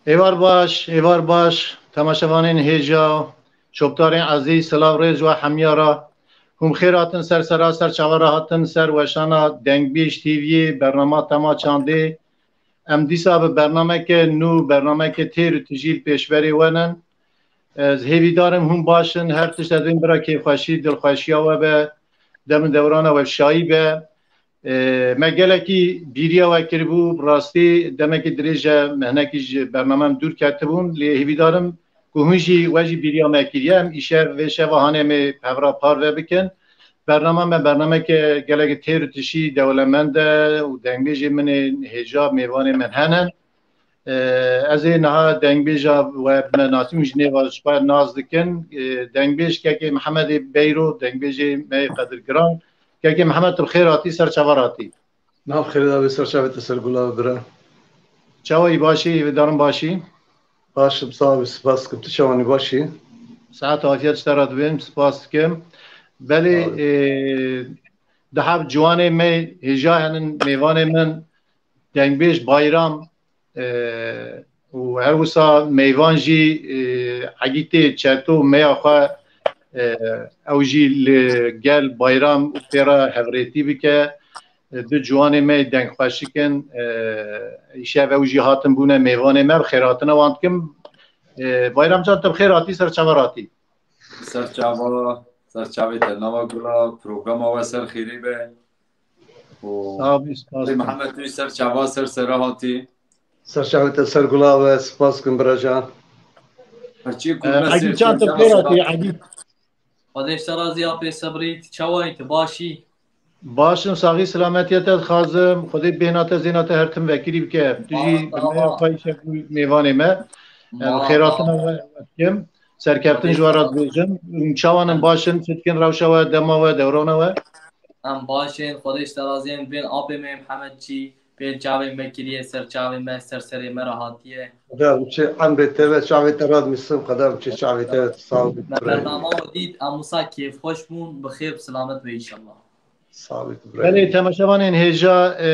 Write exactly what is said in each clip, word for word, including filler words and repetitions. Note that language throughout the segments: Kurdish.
Êvar baş, êvar baş, temaşevanên hêja, çopdarên ezîz, silav rêz we hemya re. Hûn xêr hatin ser sera, ser çava re hatin, ser weşana Dengbêj T V'yê, bernama Tema Çandê. Em dîsa bi bernameke nû, bernameke têr û tijî li pêşberê we nin. Ez hêvîdar im hûn baş in, her tişt ez ê bira kêfxweşî, dilxweşiya we be, dem û dewrana we şayî be. E, me gelekî bîriya we kiribû, bi rastî demekî dirêj e, me hinekî ji bername em dûr ketibûn, lê hêvîdar im ku hûn jî, we jî bîriya me kiriye. Em îşev vê şeva hanê em ê hevra parve bikin. Bernama me bernameke gelekî têr û tişî dewlemend e û dengbêjê min ê hêja mêvanê min hene. E, ez ê niha dengbêja we bi me nasî, hûn ji nêva ji xwe nas dikin. E, dengbêj kekê Mihemedê Beyro, dengbêjê me yê qedirgiran. Kekê Mihemed, tu bi xêr hatî, ser çava hatî. Nav xêrê da be, ser çavê te, ser gula bira. Çawa yî, başî, hêvîdarim başî? Baş im, sax bî, spas dikim. Tu çawanî, başî? Saet afiyet ji te re dibêm, spas dikim. Belê, Sağ ol. E, diha ciwanê me hêja henin, mêvanê min, dengbêj Bayram, e, û her wisa mêvan jî, e, Egîtê Çeto, meya xwe, e, ew jî li gel Bayram û pê re hevrêtî bike. E, du ciwanê me dengxweşik in. E, îşev ew jî hatin bûne mêvanê me. Bi xêrhatina wan dikim. E, Bayram can, tu bi xêr hatî, ser çava hatî. Ser çava, ser çavê te, nava gula, programa we ser xêrê be. Û Sağ ol, spas Ey dikim. Mihemed, tu ser çava, ser sera hatî. Ser çavê te, ser gula we, spas dikim bira can. Herçî ku Ee, me Egîd ser can, tu ser xêr çava hatî, sera Egîd. Xwedê ji te razî, apê Sebrî, tu çawa yî, tu baş î? Baş im, saxî silametiya te dixwazim. Xwedê bêhna te, zêna te her tim vekirî bike. Tu jî Amin, bi me amin. Xwe îşev bû mêvanê me. Em Amin, xêratina amin. We dikim. Serkeftin ji we re dibêjim. Hûn çawan in, baş in, çi dikin, rewşa we, dema we, dewrana we? Em baş in, Xwedê ji te razî, em bên apê me Mihemed jî pêl çavê me kiriye, ser çavê me, ser serê me re hatiye. Xwedê biçe emrê te ve, çavê te radimîsim, Xwedê biçe çavê te ve, tu sağ ol. Me bernama we dît, em wisa kêfxweş bûn, bi xêr bi silamet be înşallah. Sağ ol, Belê, temaşevanên hêja, e,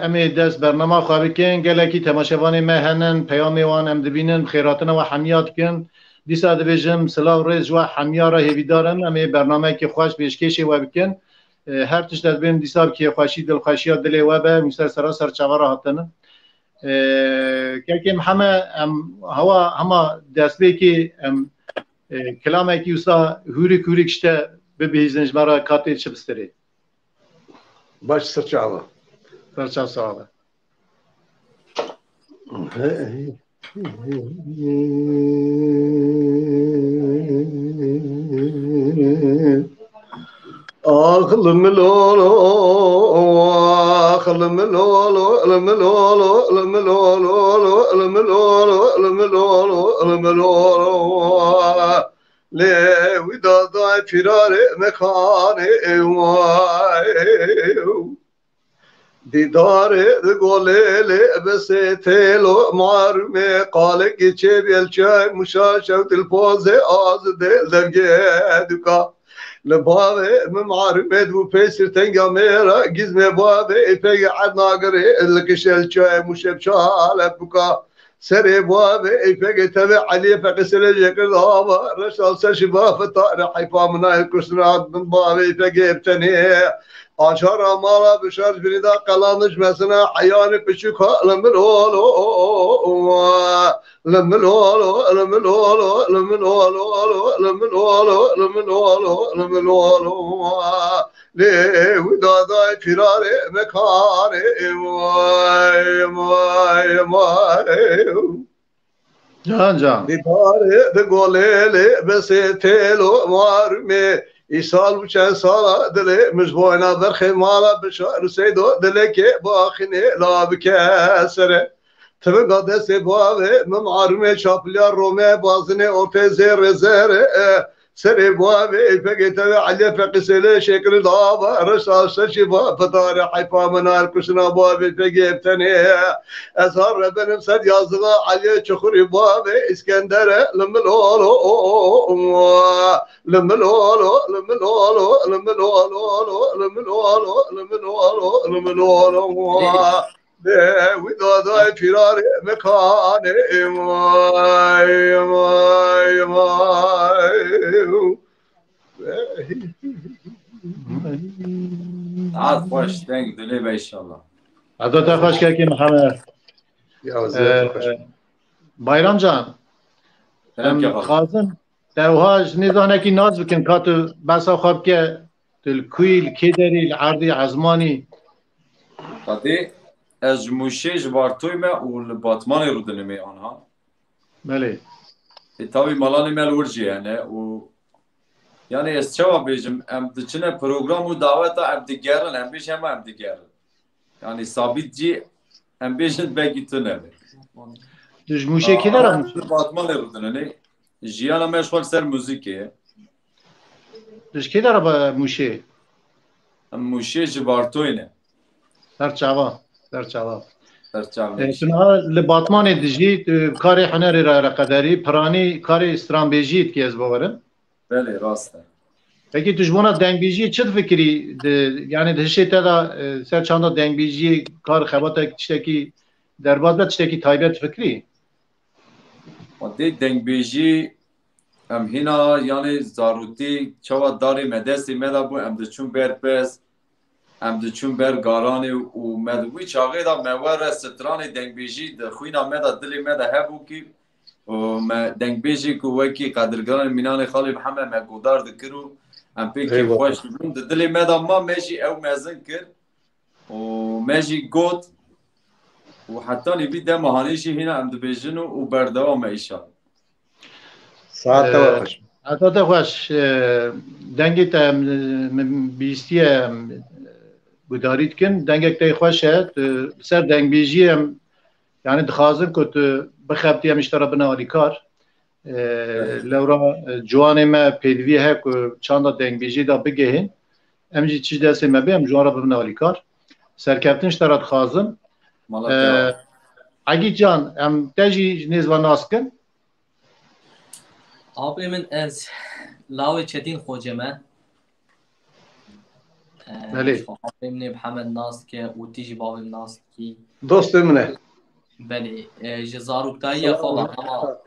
em ê dest bernama xwe bikin. Gelekî temaşevanê me henin, peyamê wan em dibînin, bi xêrhatina we hemiya dikin. Dîsa dibêjim, silav rêz ji we hemiya re hêvîdar im. Em ê bernameyekî xweş pêşkêşê we bikin. E, her tişt ez bêm dîsa bi kêfxweşî, dilxweşiya dilê we be, hûn ser sera ser çava re hatine. E, kekê Miheme, em hewa hema destpêkê em, e, kilamekî wisa hûrik hûrik ji te bibihîzin, ji me re katê çi bistirê. Baş, ser çava. Ser çav, sağ be. Ax limilolo, ax limilolo, limilolo, limilolo, limilolo, limilolo, limilolo. Lê wî dadayê pîrarê mekanê way. Dîdarê di golê lê besê têlo marûmê, qalekî çê bêl çay muşa şew dilpozê azidê devgê duka. Li bavê min marûmê dibû pê sirtenga mêra gizmê bavê êpegê erd nagirê li kişel çay muşe çale buka. Serê bavê êpegê tevê Eliyê Feqî Selê jê kir ava, reşa ser şiva fitarê heyfa min nayê kuştina min bavê êpegê bi tenê. Aşara mala bişar ji binî da qelandiş mesine eyanê piçûka li min olo. Li min olo, li min olo, li min olo, li min olo, li min olo, li min olo. Lê wî dadayê pîrarê mekanê way, way, way. Can, can. Dîdarê di golê lê besê têlo marûmê. Îsal û çend sala dilê min ji boyna berxê mala bişar û seydo dilekê baxinê la bike sere. Tivinga destê bavê min marûmê çapiliya Romê bazinê ortê zêrê zêrê. Serê bavê êpegê tevê Eliyê Feqî Selê şêkirî dava reşa ser şiva fitarê heyfa min nayê kuştina bavê êpegê bi tenê. Ez har rebenim ser yazıga Eliyê Çuxurî bavê Îskendere li min olo. Li min olo, li min olo, li min olo, li min olo, li min olo, li min olo. Wî dadayê pîrarê mikanê, vay, vay, vay. Saet xweş, deng dilê be inşallah. Heta te xweş kekê Mihemed. Ya, zêde Ee, xweş. Bayramcan, Selam em kebab. Dixwazim te wiha ji nêzanekî nas bikin, ka tu behsa xwe bike, tu li kû yî, li kê derî, li erdî, ezmanî? Fatê, ez ji Mûşê, ji Vartoyê me û li Batmanê rûdinimê anha. Belê. E, tawî malanê me li wir jî hene û, yani, ez çawa bêjim, em diçine program û daweta, em digerin, em bêjin hema em digerin. Yani, sabît jî em bêjin belkî tune be. Tu ji Mûşê kê dera Mûşê? Li Batmanê rûdinenê. Jiyana me ji xwe li ser muzîkê ye. Tu ji kê dera be Mûşê? Em Mûşê ji Vartoyê ne. Ser çava, ser çava. Ser çava. E, tu niha li Batmanê dijî, tu karê hunerê re eleqedarî, piranî karê stranbêjiyê dikî, ez bawerim. Belê, rast e. Pekî tu ji bona dengbêjiyê çi difikirî? Di, yani di hişê te de, e, ser çanda dengbêjiyê kar, xebatek, tiştekî derbas be, tiştekî taybet difikirî? Wan dê dengbêjî, em hîna, yani, zarûtî çawa darê me destê me de bû, em diçûn ber pez, em diçûn ber garanê û me di wî çaxê de me were stranê dengbêjî di xwîna me de, dilê me de hebû kî, û me dengbêjê ku wekî Qedirgiranê Mînanê Xalê Mihemed me godar dikir û em pêkî Eyvallah. Xweş dibûn. Di dilê me de ma, me jî ew mezin kir û me jî got û hetanî vî dema hanê jî hîna em dibêjin û, û berdewam e îşallah. Saet te Ee, xweş. Heta te xweş. Ee, dengê te em, min bihîstiye em gudarî dikin. Dengek te xweş e. Tu li ser dengbêjiyê em, yani dixwazin ku tu bixebitî, em ji te re bine alîkar. Ee, Evet. Lewra, e, ciwanê me pêdivî heye ku çanda dengbêjiyê de bigihên. Em jî çi ji destê me bê, em ji wan re bibine alîkar. Serkeftin ji te re dixwazim. Mala Ee, te. Egîd Can, em te jî ji nêz ve nas kin. Apê min, ez lawê Çetîn Xoce me. Ee, Belê. Ji xwe apê min ê Mihemed nas dike û tî jî bavê min nas dikî. Dostê min e. Belê. Ee, ji zaroktayiya xwe ve hema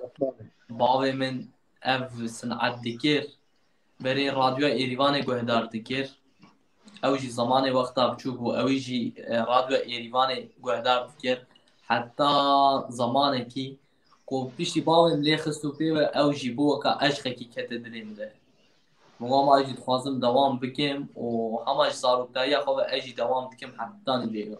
bavê min ev sinet dikir. Berê Radyoya Êrîvanê guhdar dikir. Ew jî zemanê wexta biçûk bû, ewî jî, e, Radyoya Êrîvanê guhdar dikir. Heta zemanekî ku piştî bavê min lê xist û pê ve, ew jî bû weka eşqekî kete dilê min de. Min got, ma ez jî dixwazim dewam bikim û hema ji zaroktayiya xwe ve ez jî dewam dikim hetanî vêga.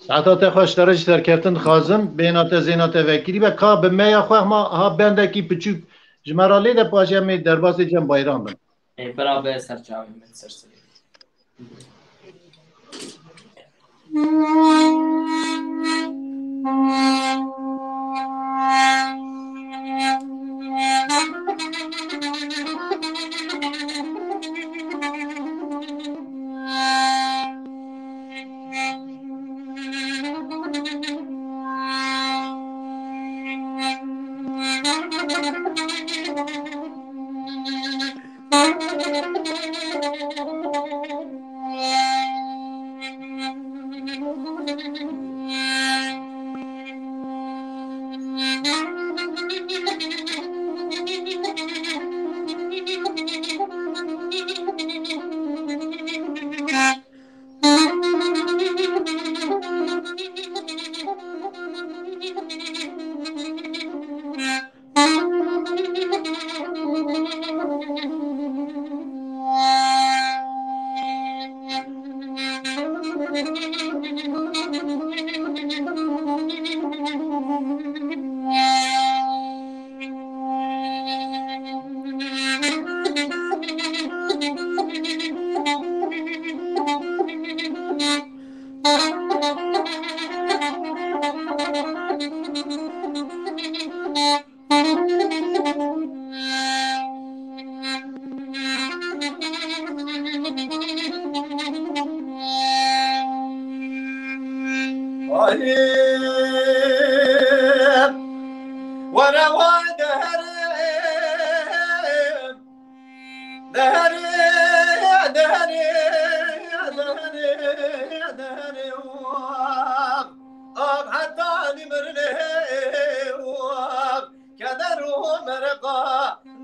Saeta te xweş, te re jî serkeftin dixwazim. Bêhna te, zêna te vekirî be. Ka bi meya xwe hema ha bendekî piçûk ji me re lê de, paşê em ê derbasê Cem Bayram bin. Ê, bira be ser çavê min, ser serê.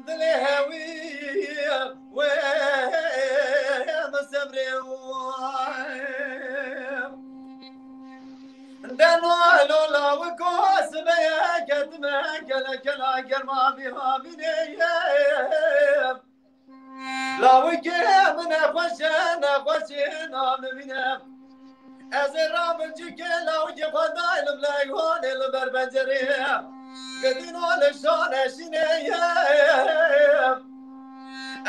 Dilê hewî wê min sebrê wê. Deno lola wiko sibeye ketime kele kela germa vî havînê ye. Lawikê min e xweş e, nexweş e, namibîne. Ez ê ramin cîkê lawikê xwe daynim leywanê li ber pencerê. Gidîno li şan eşînê ye.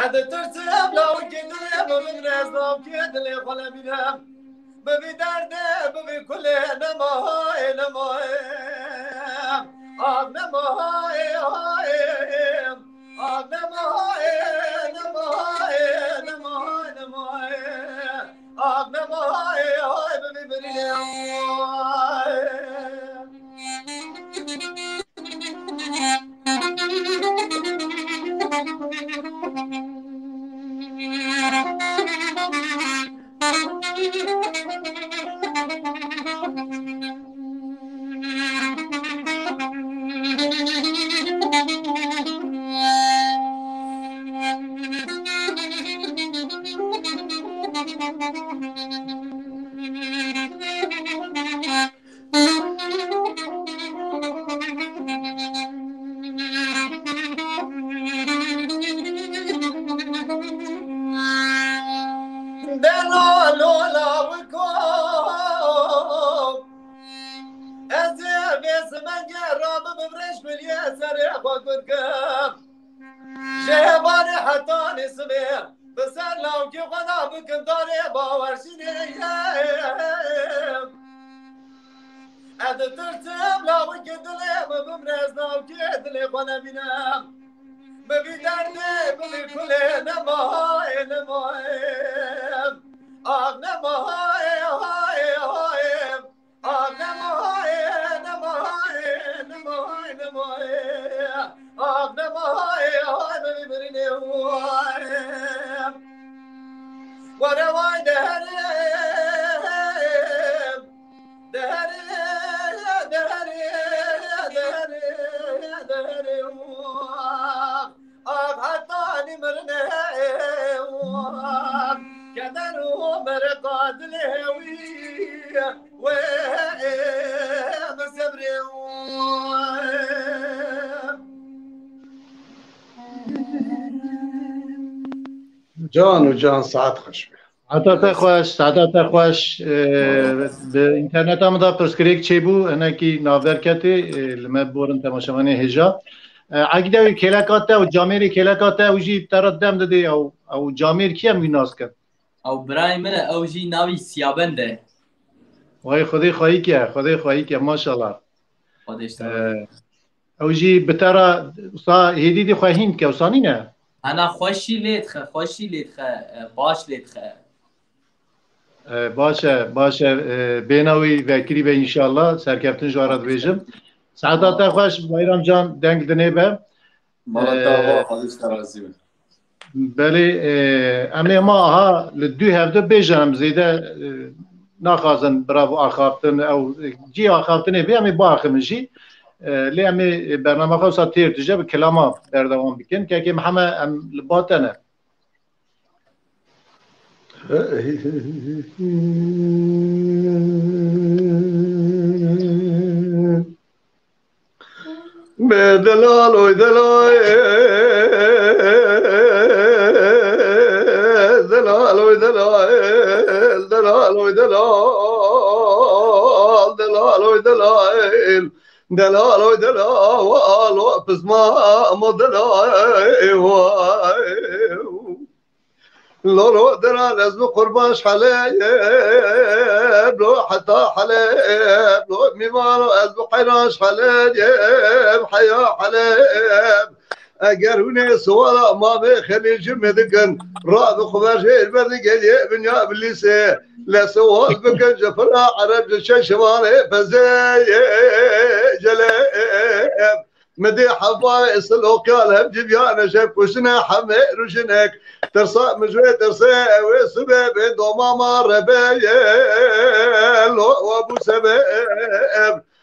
Ez ditirsim lawikê dilê min bimre, ez lawikê dilê xwe nebînim. Bibî derdê, bibî kulê, nema hayê, nema hayê. Ah, nema hayê, hayê. Ah, nema hayê, nema hayê, nema hayê, nema hayê. Ah, nema hayê, hayê, bibî birînê, hayê. Dela lola wiko. Ez ê vê simengê rabim, rêş kuliyê serê xwe kur kim. Ji hevalê hetanî sibê, bi ser lawkê xwe da bikim darê bawerşînê ye. Ez ditirsim lawikê dilê min bimre, ez lawkê dilê xwe nebînim. Bibî derdê, bibî kulê, nema hayê, nema hayê. Ah, nema hayê, hayê, hayê. Ah, nema hayê, nema hayê, nema hayê, nema hayê. Ah, nema hayê, hayê, bibî birînê, hayê. Were way deherê. Deherê, deherê, deherê, deherê, wah. Ah, hetanî mirinê, wah. Keder û merqa dilê wî, wê min sebrê, wah. Can û can, saet xweş be. Saeta te xweş, saeta te xweş. E, bi înterneta min de pirsgirêk çêbû, hinekî navber ketê, e, li me biborin temaşevanê hêja. E, Egîde wî kêleka te û camêrê kêleka te, ew jî te re dem didê, ew, ew camêr kî em wî nas kin? Ew birayê min e, ew jî navî Siyabend e. Way Xwedê xweyî ke, Xwedê xweyî ke, maşallah. Xwedê ji te razî. E, Ew jî bi te re wisa hêdî dî xwe hîn dike, wisa nîne? Hena xweşî lê dixe, xweşî lê dixe, e, baş lê dixe. E, baş e, baş e, e, bêhna wî vekirî be înşallah, serkeftin ji we re dibêjim. Saeta te xweş, Bayram can, deng dinê be. Mala te ava, Xwedê ji te razî be. Belê, e, em ê hema aha li dû hevdu bêjin, em zêde, e, naxwazin bira axaftin, ew cî axaftinê bê, em ê biaxivin jî. E, lê em ê bernama xwe wisa têr tije bi kilama berdewam bikin. Kekê Mihemed, em li ba te ne. Be delal oy delal, delal oy delal, delal oy delal, delal oy delal, delal oy delal, wa alo pizma mo delal, wa. Lolo delal ez bi qurban ji Heleb, lo heta Heleb, lo mîmaro ez bi heyran ji Heleb, heya Heleb. Eger hûn ê siwara Mamê Xelîl ji min dikin, ra bi xwe ver jê ber digeliyê binya bilîsê. Le siwar bikin ji pira Ereb ji çeşivanê pezeyê Celeb. Mi dê hevayê siloqya li hev civiyane şev kuştine hemê rujinek. Tirsa min ji wê tirsê ew ê sibê bê doma ma rebeyê. Lo we bû sebeb.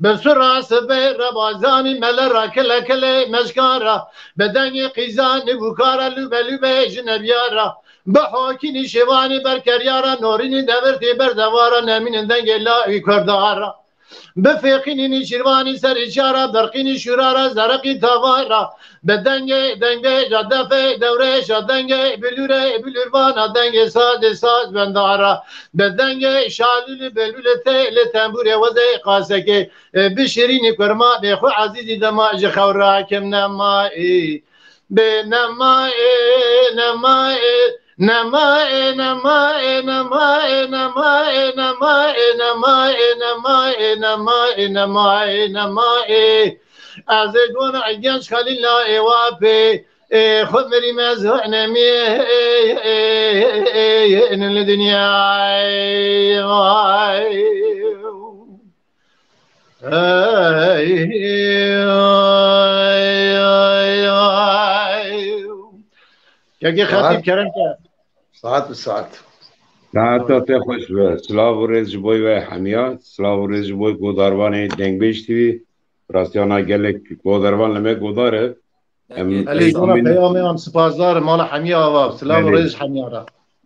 Bi sura sibê re bazanî mele ra kile kile meşkara. Bi dengê qîzanî bûkara lûbe lûbe ji nebiyara. Bi hokînî şêvanî berkeryara norînî devirtî berdevara nemînin dengê lawî kurdara. Bi fêqînî nîçîrvanî serî çara berqînî şûrara zerreqî tavara. Bi dengê dengbêja defê dewrêşa dengê bilûrê bilûrvana dengê sazê saz bendara. Bi dengê şalûlî belûlê têlê tembûrê wezê qasekê. E, bişirînî kurma bê xwe ezîzî dema ji xew rakim nemayî. Bê nemayê, nemayê, nemayê, nemayê, nemayê, nemayê, nemayê, nemayê, nemayê, nemayê, nemayê, nemayê. Ez ê gona genç Xelîla ê wa pê, ê xwe mirî me zor nemî, ê, ê, ê, ê, ê, li dinyayê. Vay. Ey, ay, ay, ay. Kekê Xetîb, kerem ke. Saet bi saet. Saeta te xweş be. Silav û rêz ji bo we hemiya. Silav û rêz ji bo godarvanê Dengbêj T V. Rastiyana gelek godarvan li me godar e. Em, Elê, em jona peyamê wan spasdar, mala hemiya ava. Silav û rêz hemiya re.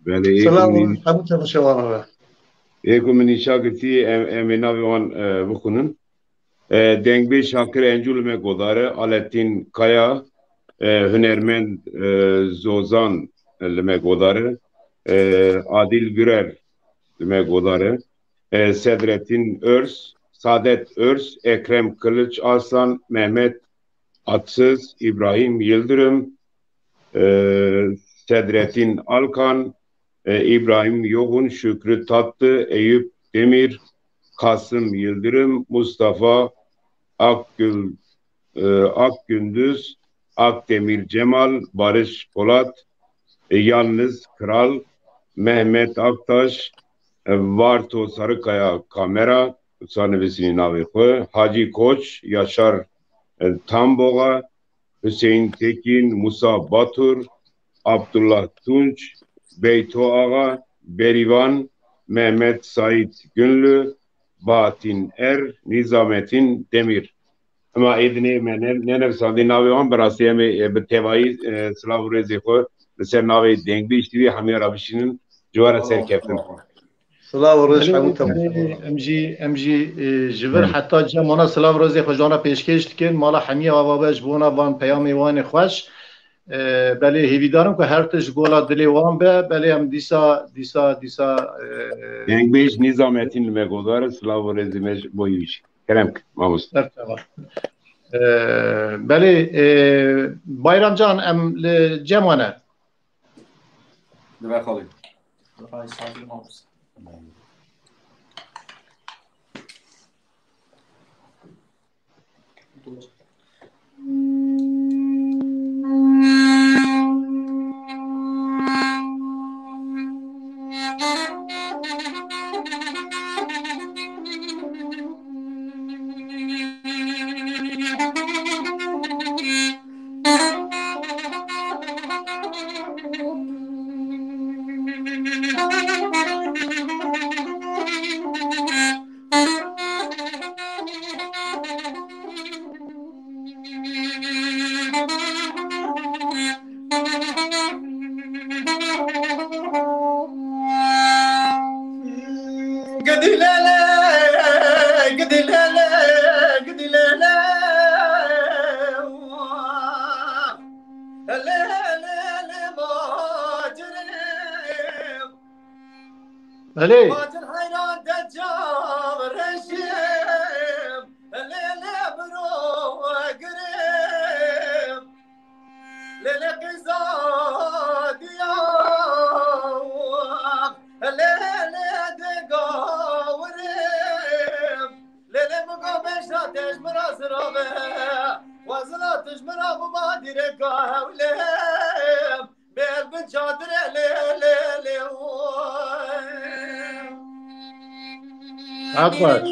Belê, ê ku Silav min, hemû temaşevanan re. Ê ku min nîşa girtî, em, em ê navê wan, e, bixwînin. E, dengbêj Şakir Encû li me godar e, Aletîn Kaya, e, hunermend, e, Zozan li me godar e, e, Adil Gürer li me godar e, e, Sedretîn Örs, Sadet Örs, Ekrem Kılıç Aslan, Mehmet Atsız, İbrahim Yıldırım, e, Sedrettin Alkan, e, İbrahim Yogun, Şükrü Tatlı, Eyüp Demir, Kasım Yıldırım, Mustafa Akgül, e, Akgündüz, Akdemir Cemal, Barış Polat, e, Yalnız Kral, Mehmet Aktaş, e, Varto Sarıkaya, Kamera, wisa nivîsînî navê xwe, Hacî Koç, Yaşar, e, Tamboğa, Hüseyin Tekin, Musa Batur, Abdullah Tunç, Beyto Ağa, Berivan, Mehmet Said Günlü, Bahattin Er, Nizamettin Demir. Ema êdinê me ne, ne nivîsandî navê wan, bi rastî em ê, e, bi tevayî, e, silav û rêzê xwe li ser navê Dengbêj T V hemiya re bişînin, ji we re serkeftin. Silav û rêz hemû temaşevanan. Em jî, em jî, e, ji vir heta cem wana silav rêzê xwe ji wan re pêşkêş dikin. Mala hemiya ava be ji bona van peyamê wan ê xweş. E, belê hêvîdarim ku her tişt ji gola dilê wan be. Belê em dîsa, dîsa, dîsa, e, Dengbêj Nizamettin li me godar e, silav û rêzê me ji bo wî jî. Kerem ke, mamoste. Ser çava. E, belê, e, Bayramcan, em li cem wan e. Dibe xalî. Gidi lele, gidi lele, gidi lele. Hele hele hele bacırım. Belê. Bacır hayran de çavreşim. Hele hele bro girim. Lele qîza diya, lele de gawirim. Lele min go beşa te ji min ra zirabe, xwezila tu ji min ra bû ma dîreka hewlê. Bêl bin çadire lê, lê, lê, oy. Heq baş.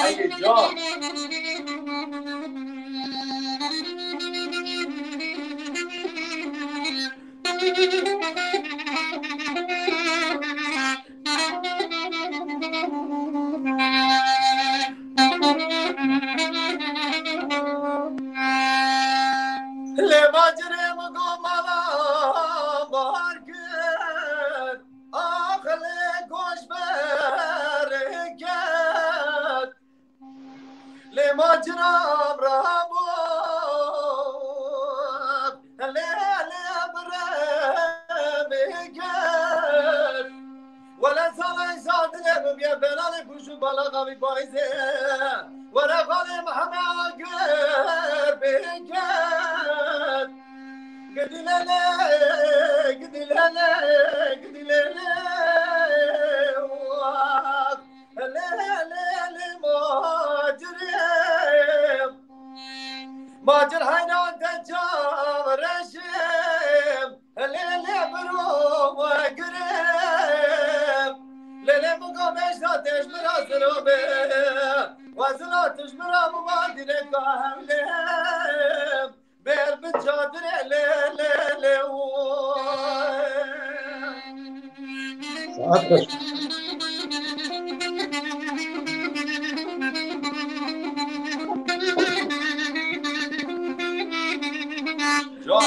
Can. Lê bacirê min go mala bar kir, axilê goş bereket. Lê maciram rabû, lê, lê birê bêger. Wele salay zadine bibiye belalê bûjû balaxa wî bayzê. Wele xalê Mihemed agir bêger. Gidilele, gidilele, gidilele, wah. Lê, lê, lê, macirê. Macir heyran te çav reşim. Lê, lê, biro we girim. Lê, lê, min go beşda tejmira zirobe. Wezila tijmira min va direka hewlê. Bêl bi çadirê lê, lê, lê, oy. Saet beş. Can.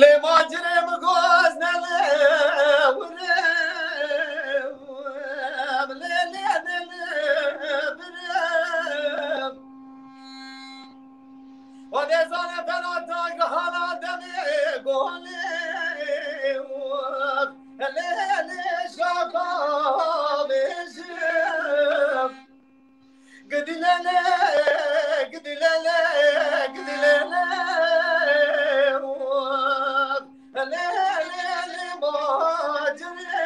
Lê macirê min goz nelê wire, lê, lê, lê, lê, bire. Xwedê zane bela tagihana demê golê, lê, lê, şaka bêjim. Gidilele, gidilele, gidilele, lê, lê, lê, macirê.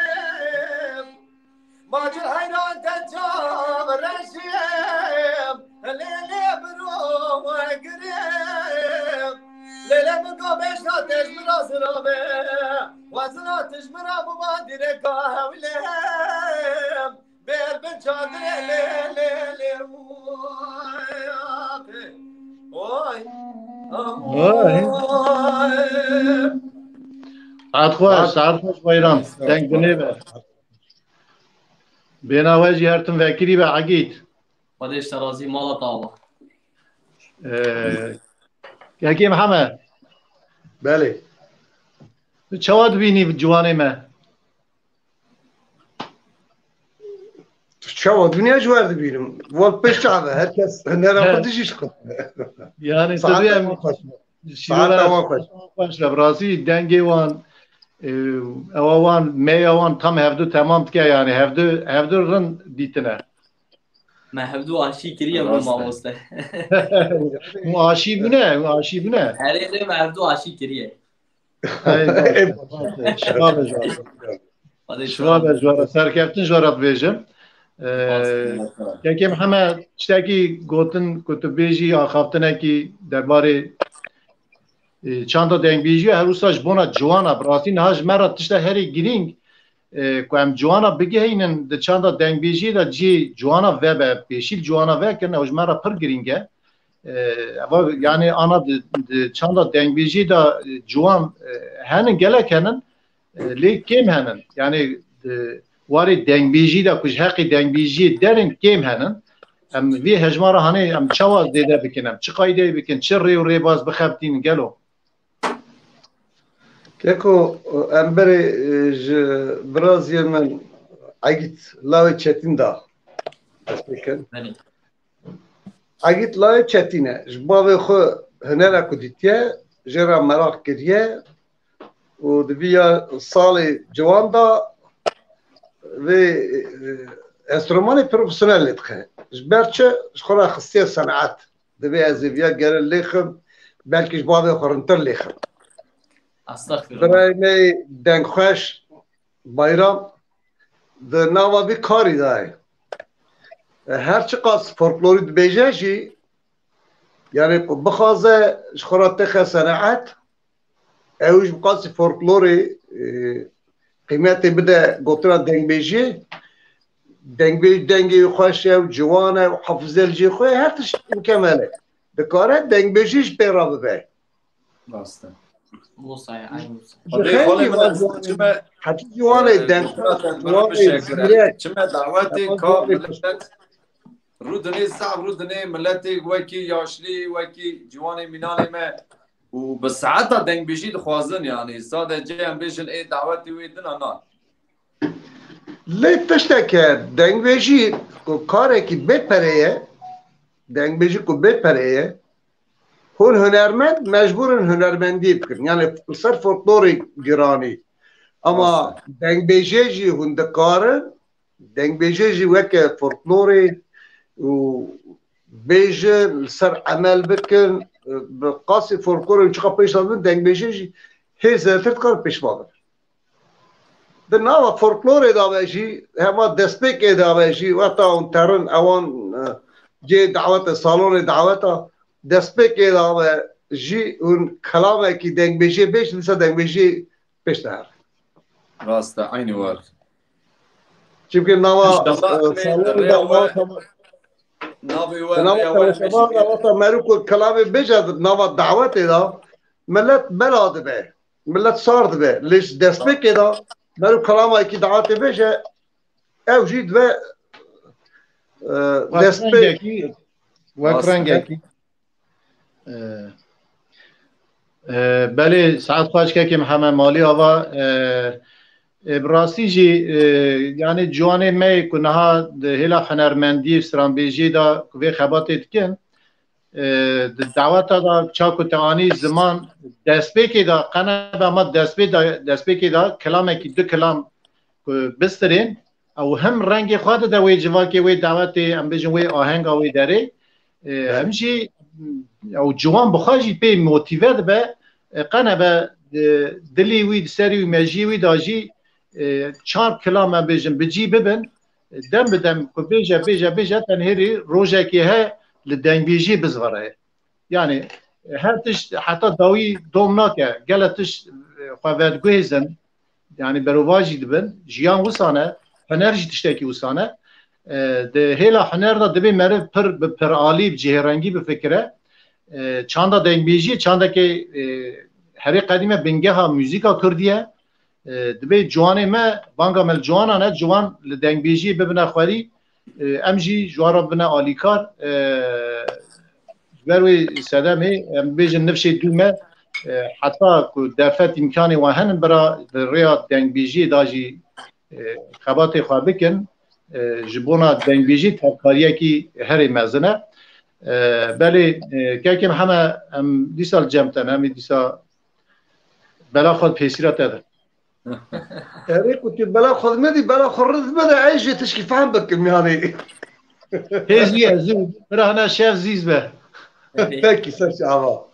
Macir heyran te çav reşim, lê, lê, biro we girim. Lê, lê, min go beşda tejmira zirobe, wezila tijmira bû va direka hewlê. Bêl bin çadirê lê, lê, lê, oy, axê. Oy. Oy. Oy. Saet xweş, saet xweş Bayram. Deng binê be. Bêhna we jî her tim vekirî be, Egîd. Xwedê ji te razî, mala te ava. Ee, Kekê Mihemed. Belê. Tu çawa dibînî ciwanê me? Tu çawa dinya ji wer dibînim? Wal pişt çav e, her kes hunera xwe He. dijî ji xwe. Yani, tu Saeta duyem wan xweş be. Şîrora Saeta wan xweş. Xweş be, bi rastî dengê wan, e, ewa wan, meya wan tam hevdu temam dike, yani hevdu, hevdu rind dîtine. Me hevdu aşî kiriye, me Rast e. mamoste. Hûn aşî bûne, hûn aşî bûne. Herê lê me hevdu aşî kiriye. Ey, baş, baş, baş. Şifa be ji we re. Hadi Şifa be ji we re. Serkeftin ji we re dibêjim. Ee, Kekê Mihemed, tiştekî gotin ku tu bêjî, axaftinekî derbarê, e, çanda dengbêjiyê, her wisa ji bona ciwana, bi rastî niha ji me re tişta herî girîng, e, ku em ciwana bigihînin di çanda dengbêjiyê de cihê ciwana vebe, pêşî li ciwana vekin, ew ji me re pir girîng e. E, eva, yani ana di, di çanda dengbêjiyê de, e, ciwan, e, henin, gelek henin, e, lê kêm henin. Yani, e, warê dengbêjiyê de ku ji heqê dengbêjiyê derin kêm henin. Em vê hejmara hanê em çawa zêde bikin, em çi qaydeyê bikin, çi rê û rêbaz bixebitînin gelo? Keko, em berê, e, ji biraziyê min Egîd Lawê Çetîn da dest pê kin. Belê. Egîd Lawê Çetîn e. Ji bavê xwe hunera ku dîtiye, jê re meraq kiriye û di vî ya salê ciwan de vê, e, enstrûmanê profesyonel lê dixe. Ji ber çi? Ji xwe re xistiye senet. Divê ez ê viya gere lêxim, belkî ji bavê xwe rintir lêxim. Estexfirullah. Birayê me dengxweş, Bayram di nava vî karî de ye. E, her çiqas folklorî dibêje jî, yani ku bixwaze ji xwe re texe seneet, ew ji qasî folklorê, e, qîmetê bide gotina dengbêjiyê. Dengbêj dengê wî xweş e û ciwan e û hafizê li cihê xwe ye, her tişt mukemel e. Dikare dengbêjî ji pê re bibe. Rast e. Musayê, ay Musa. Ji Xalê, xeylî xalê min, ez çime, heta ciwanê, e, deng, ciwanê zîrek, çime dawetê ka milet rûdinê zaf, rûdinê miletê wekî yaşlî, wekî ciwanê mînanê me û bi saeta dengbêjî dixwazin, yani sadece em bêjin ê dawetê wê dina nan. Lê tiştek e, dengbêjî ku karekî bê pere ye, dengbêjî ku bê pere ye, hûn hunermend mecbûr in hunermendiyê bikin. Yani li ser folklorê giranî. Ama Rast e. Dengbêjê jî hûn dikarin, dengbêjê jî weke folklorê û bêjin, li ser emel bikin, bi qasî folklorê çiqa pêş dibin, dengbêjê jî hê zêdetir dikar pêş bavin. Di nava folklorê de be jî, hema destpêkê de be jî, wexta hûn terin ewan, e, cihê dawete, salonê daweta, destpêkê de be jî hûn kelamekî dengbêjiyê bêjin, dîsa dengbêjiyê pêş dihere. Rast e, eynî war. Çimkî nava, Înşallah, e, salonê de rêya we, wexta, navê we, nava rêya we temaşevan de wexta merû ku kelamê bêje di nava dawetê de, milet bela dibe. Milet sar dibe. Lê ji destpêkê de meriv kelamayekî dawetê bêje, ew jî dibe, e, wek destpêk. Rengekî, wek Rast. Rengekî. E, e, belê, saet xweş kekê Mihemed Malî ava, e, e, bi rastî jî, e, yani ciwanê me yê ku niha di hêla hunermendiyê, stranbêjiyê de ku vê xebatê dikin, e, di daweta de ça ku te anî ziman destpêkê de qene be, ama destpê de, destpêkê de kelamekî du kelam ku bistirên, ew hem rengê xwe dide wê civakê, wê dawetê, em bêjin wê ahenga wê derê, e, Evet. hem jî ew ciwan bi xwe jî pê motîve dibe, e, qene be, e, dilê wî, di serê wî, mejiyê wî de jî, e, çar kelam em bêjin bi cî bibin, dem bi dem ku bêje, bêje, bêje, tenhêrî rojekê he li dengbêjiyê bizvire. Yani, e, her tişt heta dawî dom nake. Gele tişt, e, xwe vediguhêzin. Yani, berovajî dibin. Jiyan wisa ne. Huner jî tiştekî wisa ne. E, di hêla huner de dibê meriv pir bi piralî, bi cihêrengî bifikire. E, çanda dengbêjiyê, çandekê, e, herê qedîme bingeha muzîka kurdî ye. E, dibê ciwanê me, banga me li ciwanan e, ciwan li dengbêjiyê bibine xwerî, e, em jî ji wan re bibine alîkar. E, ji ber wê sedemê, em bêjin nifşê dû me, e, heta ku derfet îmkanê wan henin, bira di rêya dengbêjiyê de jî, e, xebatê xwe bikin, e, ji bona dengbêjî tevkariyekî herê mezin e. E, belê, e, kekê Mihemed, em dîsa li cem te ne, em ê dîsa bela xwe di pêsîra te de. Erê ku tu bela xwe dimedî, bela xwe riz bide, ez jê tişkî fehm bikim yani. Hêz niye, zû. Bira hene şev zîz be. Peki, ser çava.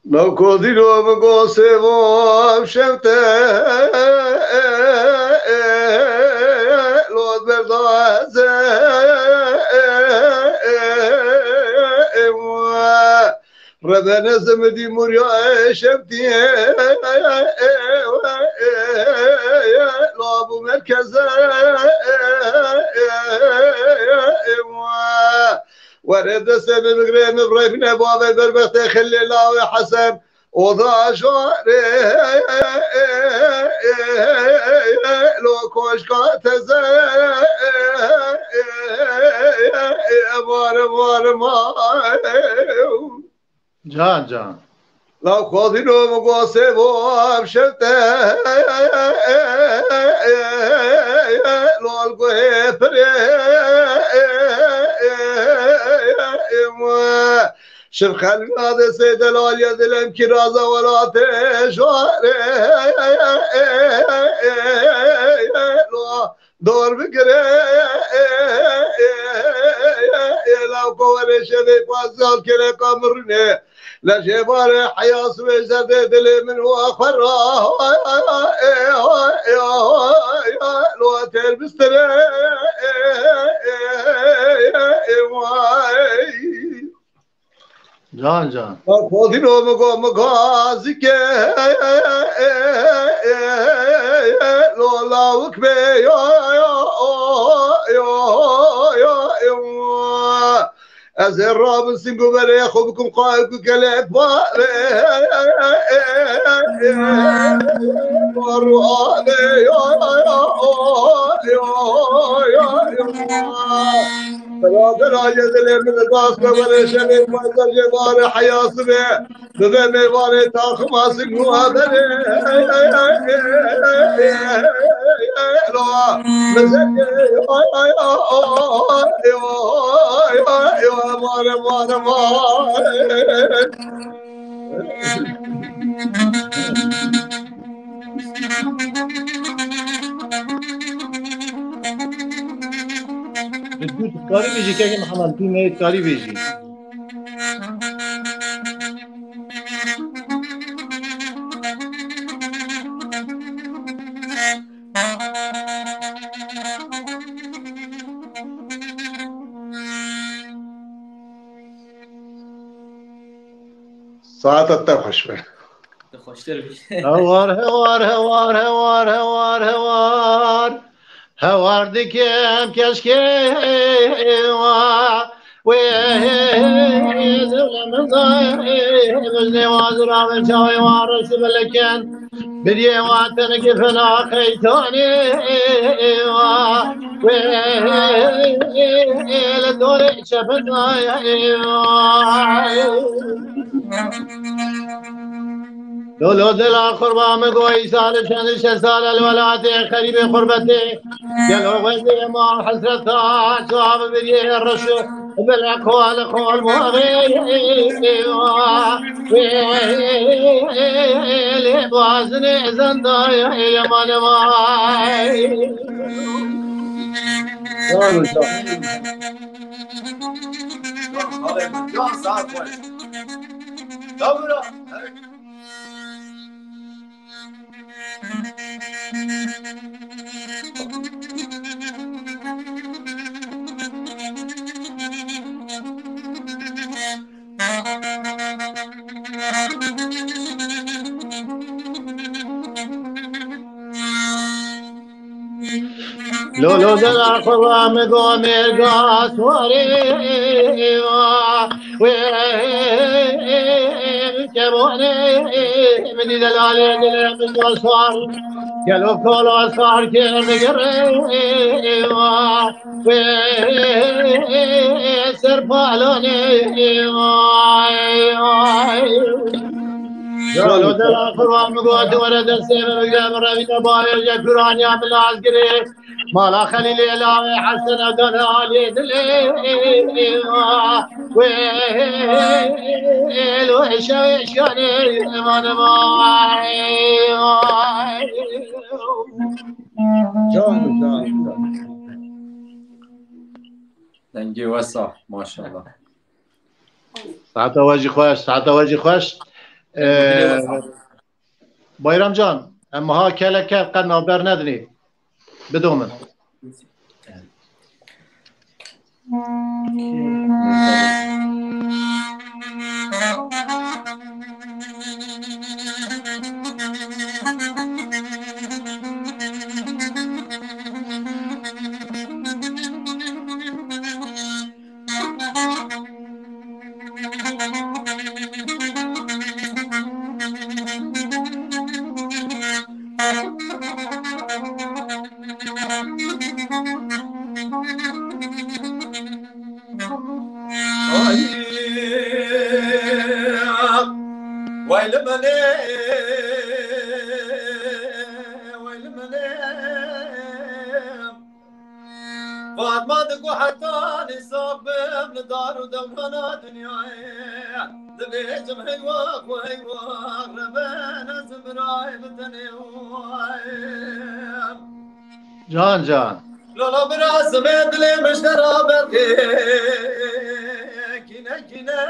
Nav kodîno min go sêvo ev şev te lot berda ez ê Rebene zemedî murya şevtî labû merkeze Were destê min bigre min revne bavê berbextê xilê lawê Hesen. Oda jare lo koşka teze var var ma. Can can. La xwazî lo min go sêvo ev şev te lol guhê pirê Şir xelvî adê sê delaliye dilem kiraza welatê jare lo Dor bigire, la koverê şevê pazal kere kamrine. La jêvarê heyas ve zerdê dilê min wa xera. Lo ter bistire. Can can. Xwedîno migo migo zike lo lawik be yo yo yo yo yo. Ez ê rabin sîngo berê xwe bikim qayik û gelek bavê. Bar û avê yo yo yo yo yo. Birader, aye dilê min das be, were şevê payda jê bare heyası be. Bibe mêvanê taxima sîngo berê. Mizekê yo yo yo yo yo yo. Mare mare mare. Tu dikarî bêjî keke Mihemed, tu neyê dikarî bêjî. Saeta te xweş be. Tu xweştir bî. Hewar, hewar, hewar, hewar, hewar, hewar. Hewar dikim keşkê wa. Wê zewle min da, min nêwaz rabin çawê wa reş bilikin. Biriyê wa tenekî fena qeytanê wa. Wê li dorê çepin da. Lolo dila qurba min go îsal çend şeş sal el welatê xerîbê xurbetê. Gelo wezê ma hesreta çav biriyê reş. Bile qol qol muğê. Lê bazinê zendaya yeman vay. Can, can. Can, sağ ol. Can, buyurun. Lolo dela xwe va min go mêrga swarê va. Wê kevonê min dî delalê dilê min go swar. Gelo kolo sar kê min girê va. Wê ser palonê va. Lolo dela xwe va min go tu were destê min bigre min revîne bayê je kuraniya min laz girê. Mala Xelîlê lawê Hesen Evdan alê dilê. Wê lo eşewe şanê eman vay. Can, can, can. Dengê wesa, maşallah. Saeta we jî xweş, saeta we jî xweş. Dengê wesa. Ee, Bayramcan, em ha kelek kel qet navber nedinê. Bido min. Ay, way li min ê, way li min ê. Fatma digo heta nîsab bim li dar û dewrana dinyayê. Dibêjim heywa xwe heywa rebe, ne zibiray bi tenê way. Can can. Lola bira zimê dilê min ji te ra berxê kîne kîne.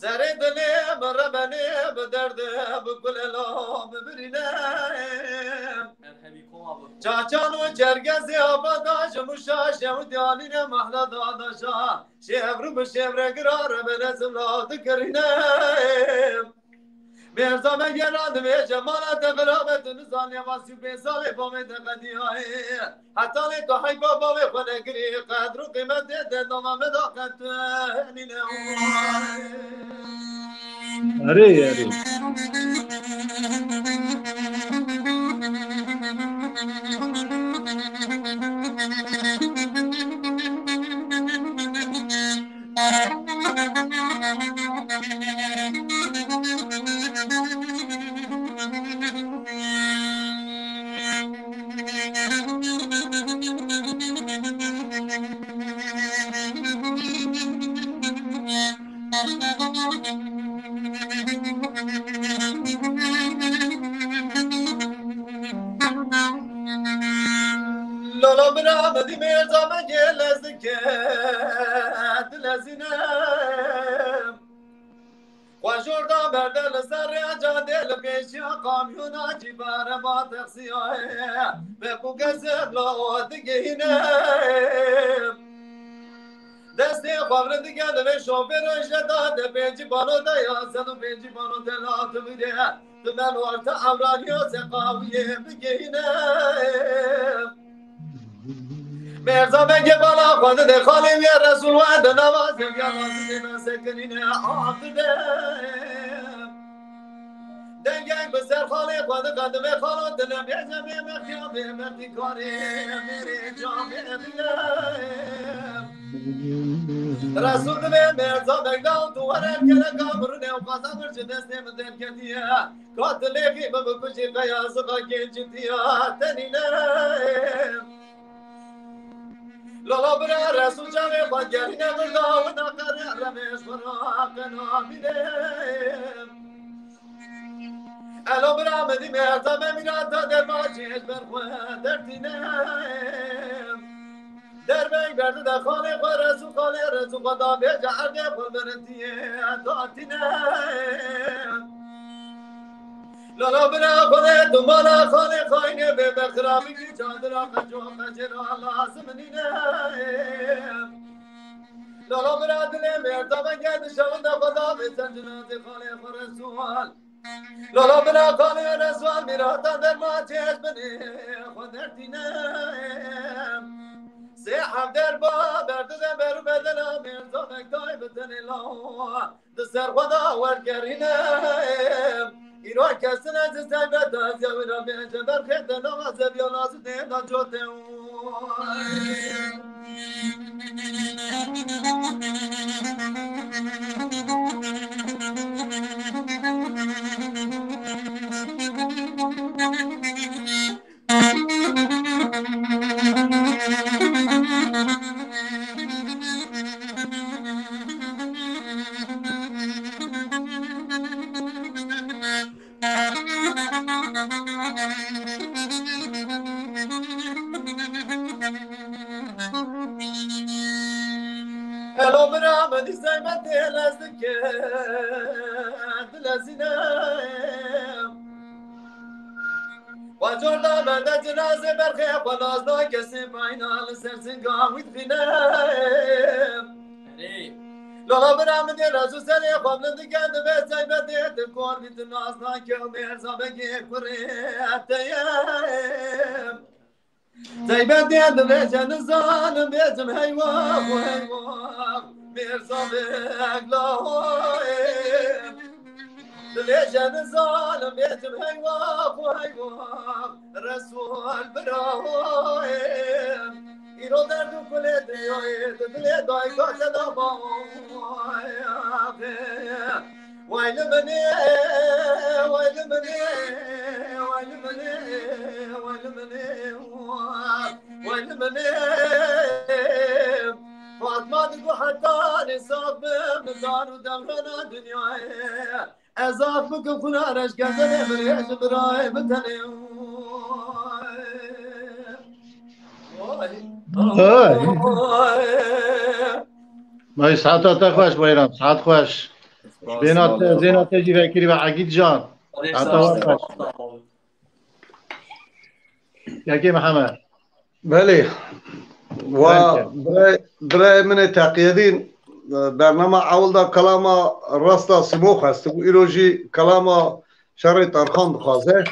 Serê dilê min rebenê bi derde bi gulela bibirîne. Çaçan û çergezê ava da ji muşa şew diyalîne mahla da da şa. Şevru bi şevre gira rebele zimra dikirîne. Mêrza me gera dibêje mala te xirabe, tu nizanî va sî û pênc salê bavê te qediyayê. Heta lê tu heyfa bavê xwe nekirî, qedr û qîmetê te dana me da qed tu nîne. Erê, erê. Lala bira min dî mêrza me gê lez dike, dilezîne. Xwe jor da berde li ser rêya cadê, li pêşiya kamyona cî bereba taksiyayê. Be ku kesê bila o digihîne. Destê xwe vire dike divê şofêr û ji da de pêncî balo de ya sed û pêncî balo de la tu vire. Tu ben orta Ewraniyo seqawiyê bigihîne. Mêrza bengê bala xwe dide xalê wê Resul we di nava zeviya razî dê nasekinîne av dide. Dengek bi ser xalê xwe diqedime xalo dile bêze bê mexiya bê mexî karê mêrê camê dile. Resul dibê mêrza begda û tu were geleka birine û qaza bir ji destê min derketiye. Ka dilêxî min bikujî qeya ziqakê citiya tenîne. Lala bira Resul çavê xwe gerîne birda wina qere remêş xwe raqena bîne. Elo bira min dî mêrza me mîra ta derma çêş ber xwe dertîne. Derbeng berdi de xalê xwe Resul xalê Resul xwe da bêje erdê xwe beretiye datîne. Lala bira xwedê tu mala xalê xayne bê be xirabî çadira qeco qecêra lazim nîne. Lala bira dilê mêrda me gel di şewin de xwe da bê ser cinazê xalê xwe Resul. Lala bira xalê Resul mîrata derma çêş binê xwe dertîne. Sê hevder ba berdi de beru bedela mêrda me tay bi tenê lawa. Di ser xwe de wergerîne. Îro kesine ji zeybet ez ya wira bêje berxê de nava zeviya lazim tê da cote. Elo bira min dî zeybetê lez dike, dilezîne. Xwe cor da berde cinazê berxê xwe naz da kesê bayna li ser singa wî dixîne. Erê. Lala bira min dê rezu serê xwe min dike dibe zeybetê di kor bî tu naz da ke mêrza begê kurê te ye. Zeybet diye dibêje nizanim bêjim heywa xwe heywa. Mêrza beg la hoye. Dibêje nizanim bêjim heywa xwe heywa. Resul bira hoye. Îro derd û kulê diyoyê di dilê dayika te de bawaye. Way li min ê, way li min ê, way li min ê, way li min ê, way li min ê. Fatma digo heta nîsaf bim, dar û dewrana dinyayê. Ez af bikim xwina reşke tenê birêj birayê bi tenê. Hey. May saeta te xweş Bayram, saet xweş. Bêna te, zêna te jî vekirî ve Egîd can. Saeta we xweş. Yekê Mihemed. Belê. Wa Belê. birê, birê min ê Teqiyedîn, e, bernama ewil da kelama rasta Simo xwestibû. Îro jî kelama şerê Tarxan dixwaze.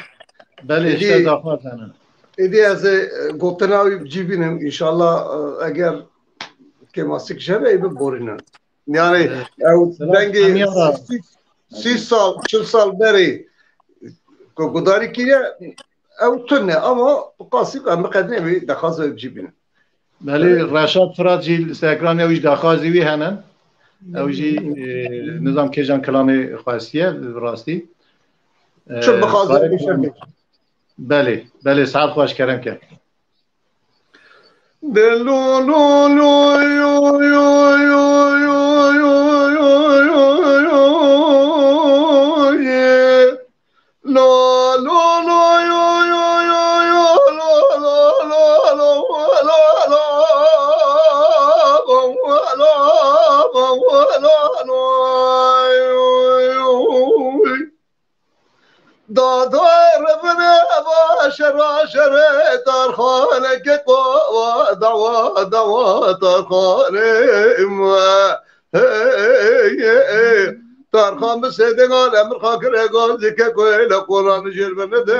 Belê, Êdî, işte daxwaz hene. êdî ez ê, e, gotina wî bi cî bînim. Înşallah, e, eger kêmasik jebe ê biborînin. Yani, Evet. ew Selam, dengê Hemiya da. sî, sî sal, çil sal berê ku gudarî kiriye, ew tune ama qasî em miqedinê wî dexwaza wî bi cî bînin. Belê, Reşat Firat jî li ser ekranê ew jî daxwazî wî hene. Ew jî, e, nizam kêjan kilamê xwestiye, bi rastî. E, Çi bixwaze, Tarek bişe Belê, belê, saet xweş, kerem ke. Dadayê ribine va şera şerê Tarxaneke qova dawa dawa Tarxanê me. Hey, hey, hey. Tarxan bi sêdê gal emir xakire gal dike ku le Quran jêr bene de.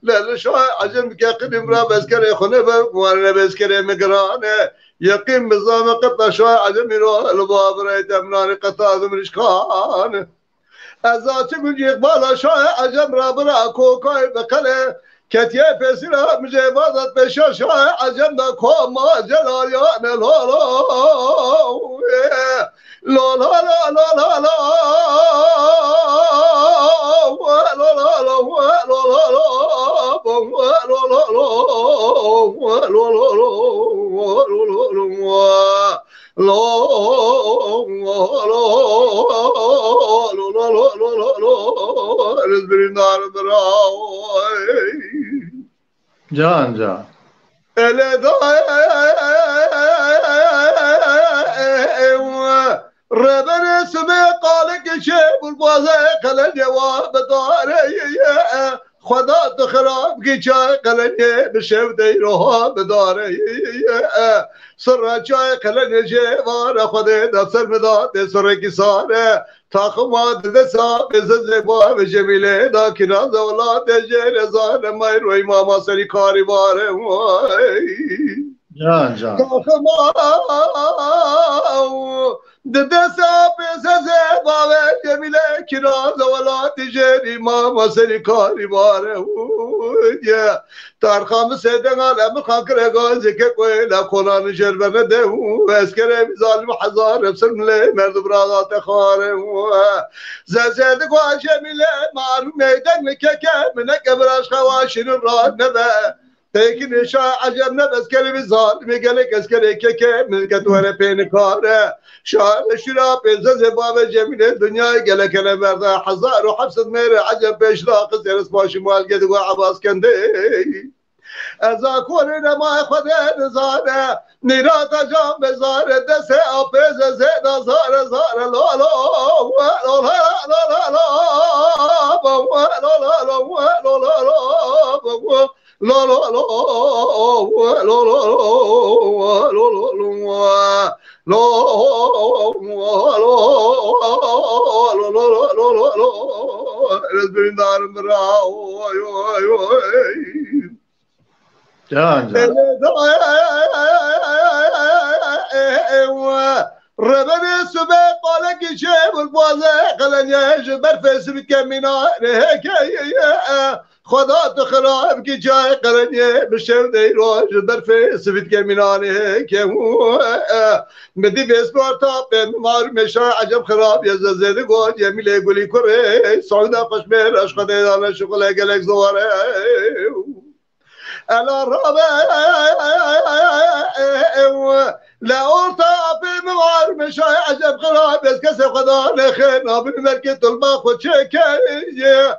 Le li şahê Ecem dike qidim ra bezkerê xune be, warine bezkerê me girane. Yeqîn bi zame qetla şahê Ecemî ra li babirayê temnanê qeta zimrişkan. Ez açim û cîqbala şahê Ecem re bira kokayê bi qelê ketiye pêsîra mijê vadat pêşa şahê Ecem de koma celaliyane lolo. Lo lo lo lo lo lo. Lo lo lo lo lo. Lo lo lo lo lo lo. Lo lo lo lo lo. Ez birîndar bira. Can can. Ele da. Rebenê sibê qalek çê bulbaze qelence wa bidare. Xweda tu xirab kî çay qelengê bi şev deyroha bidare. Sirra çay qelengê jê vare Xwedê da ser mi da tê sirrekî sare. Taxima dide sa bê zezê ba ve Cemîlê da kîna zewla tê jê rezane may roy mama serî karî vare. Can can. Taxima Di dest apê zezê bavê Cemîlê kiraz e welatî jêrî mama serî karî bare. Tarxa min sêdengal emir xan kire gazê ke koyê la kolan jêr bene de. Eskerê vî zalim hezar efsir milê merdu birada te xare. Zezê di gwa Cemîlê marû meyden mi keke mineke viraş xewa şirin ra nebe. Têkilê şah Ecem ne eskerê bi zalimê gelek eskerê keke milket were pê nikare. Şahê şira pê zezê bavê Cemîlê dinyayê gelek ele berda hezar û heft sed mêrê Ecem pêşla qizê rispaşî malge digo Ebas kendê. Eza korê nemayê Xwedê nizane. Nîrata can bezare destê apê zezê da zare zare lo lo. Lo lo lo lo lo. Lo lo lo lo lo. Lo lo lo lo lo lo lo. Lo lo lo lo lo. Ez birîndarim bira. Oy oy oy. Can can. Rebenê sibê qalekî çê bulbaze qelenye ji berfê sibike mînanê heke. Xweda tu xirab kî çay qelenye bi şev dey roj ji berfê sivît kemînanê heke. Min dî vêsparta pê min mar meşa Ecem xirab ye zezê di got Cemîlê Gulî kurê Seuda xweş mêr eş Xwedê dane şixule gelek zor e. Ela rabe le orta apê min var meşay Ecem xirab ez kesê xwe da nexê nabin merkê tulba xwe çêkeye.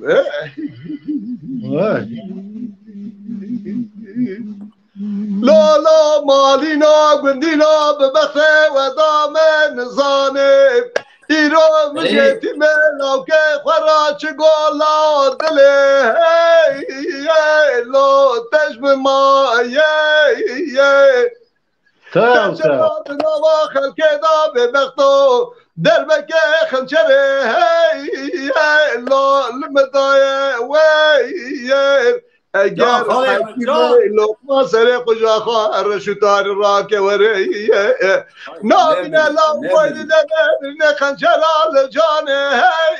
Vay. Lala malîna gundîna bi bextê we da me nizanê. Îro mijê tîmê lawkê xwe ra çi gola dilê hey hey lo tej bi mayê. Tev tev. Xençera di nava xelkê da bê bexto derbeke xençerê hey hey lo li min daye wey yer. Eger hekî bê lokma serê quja xwe reş û tarî rake were ye. Nabîne law koy li deve birine xençera li canê hey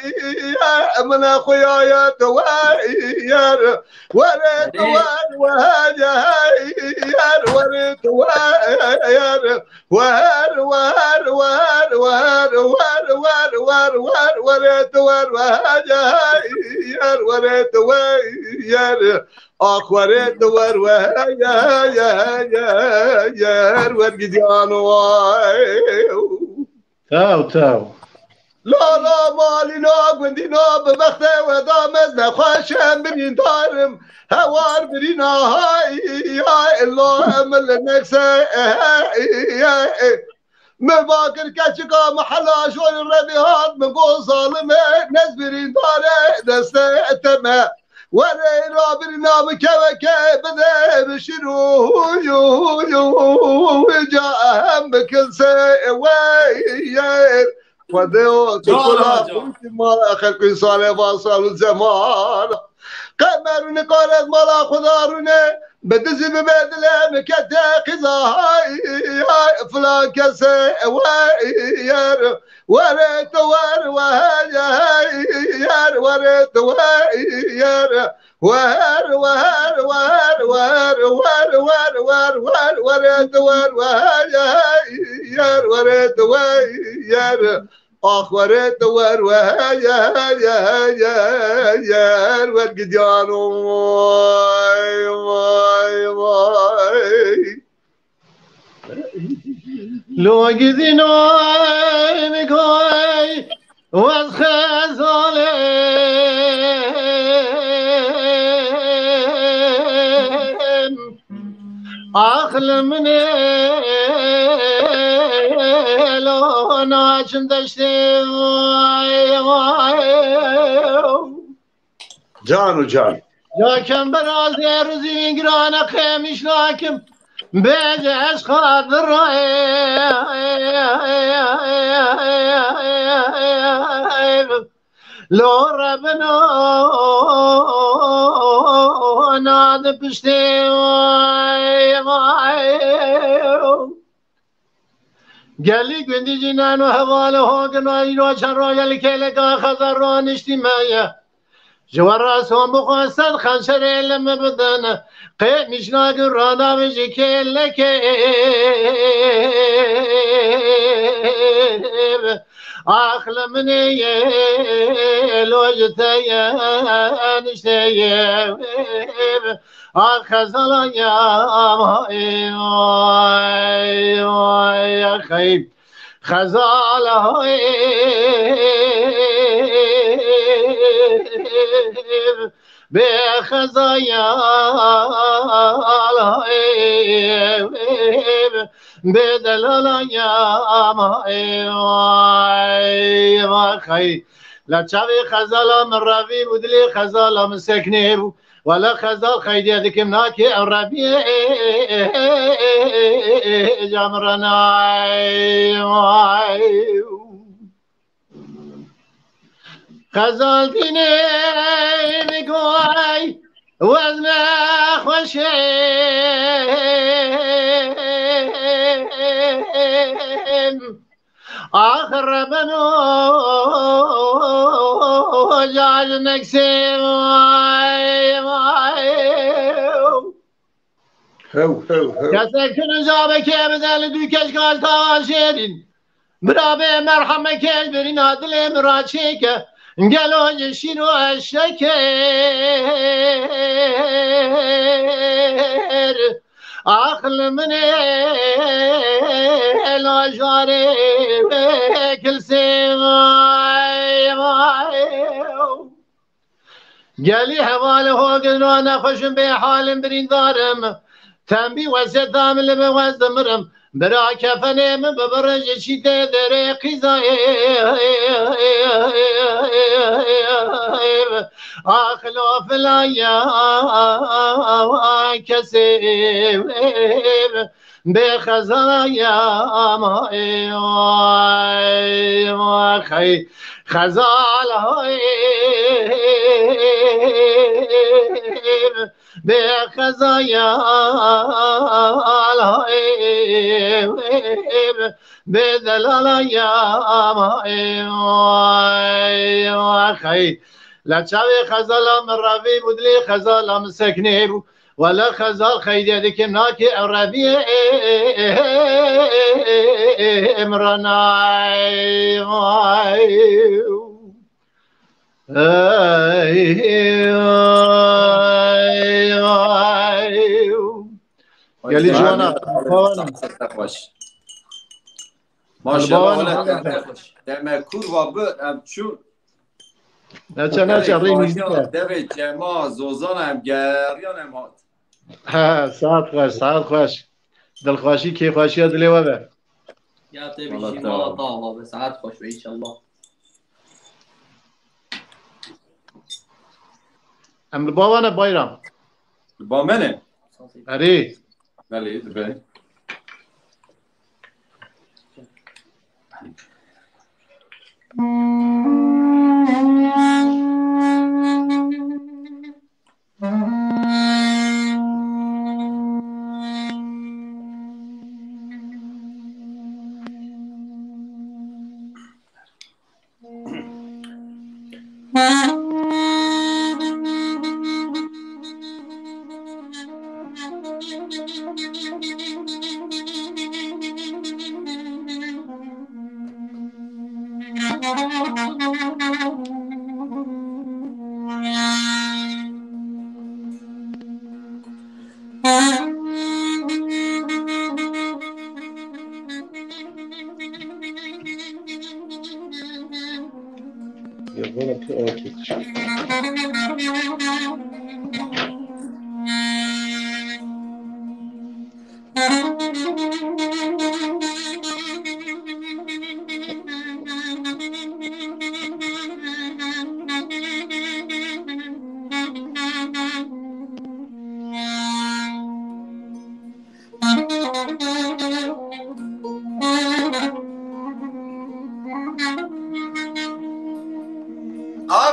ye. Min e xuya ye tu wey yer. Were tu wer we her ye hey yer. Were tu wer. Wer, wer, wer, wer, wer, wer, wer, wer, wer, wer, wer, ê tu wer, wer, hey, hey, yer, wer, ê tu wer, yer. Ax, wer, ê tu wer, wer, hey, hey, hey, hey, yer, wer, gidiyan, vay. Tew, tew. Lala malîna gundîna bi bextê we da mez nexweş em birîndarim. Hewar birîna hay hay lo em li nekse hey hey. Min va kir keçika mihela şorî revî hat min got zalim e nez birîndar e destê te me. Were rabirina min keveke bide bi şîr û ca em bikilse wey yer. Xwedê o tu kula xwîtî mala xelk û însanê va sal û zeman. Qemer û nikaret mala xwe da rûne bi dizî bibe dile min kete qîza hay hay filan kese wey yer. Were tu wer we hey hey yer were tu wey yer. Wer wer wer wer wer wer wer wer wer wer wer ê tu wer wer hey hey yer wer ê tu wey yer. Ax wer ê tu wer wer hey hey hey yer wer gidiyan vay vay vay. Lo gidîno nikay wez xezalem. Aql min ê lo naçim deştê vay vay. Can û can. Ya kember azê ruzî vîn girane qêmiş nakim. Bêje ez xadir lo rebino nadi piştê vay vay. Gelî gundî jî nano hevalê ho gina îro çend roje li kêleka xezar roniştî me ye. Ji we re son bixwe sed xençerê li min bidin. Qê nîşna gin rana min ji kêlekê. Ax li min ê lo ji te ye enişte ye. Ax xezala ya vay vay vay xey. Xezala hay. Bê xezaya hay. Bê delala ya hay. Vay xey. La çavê xezala min revî bû dilê xezala min seknê bû. Wele xezal xeydiye dikim nakê ew rebiyê camrenay. Xezal dînê goy Wezne xweşê. Ax rebeno caj neksê vay vay. Hew, hew, hew. Kesek tu nizabekê bide li dû keşkal tawa şêrîn. Bira bê merhemekê birîna dilê min ra çêke. Gelo ji şîr û eşekêr. Aql min ê lajarê kilsê vay vay. Gelî hevalê hogin ra nexweşim bê halim birîndarim. Tembî weseta min li bin wez dimirim. Bira kefenê min bibire ji çîtê derê qîzayê. Axilo filaya kesê. Bê xezala ya ma ê vay vay xey xezal hay. Bê xezala ya bê delala ya ma ê vay vay xey. La çavê xezala min revî bû dilê xezala min seknê bû. Wele xezal xeydiye dikim nakê ew reviyê Imranay. Gelî ciwana. Maşallah. Deme kurva bi em çû. Neçe, neçe, rê muzîk e. Devê Cema, Zozan em geriyan em hat. He, saet xweş, saet xweş. Dilxweşî, kêfxweşiya dilê we be. Ya te bişî, mala te ava be, saet xweş be, înşallah. Em li ba we ne Bayram? Li ba me ne? Erê. Belê, dibe.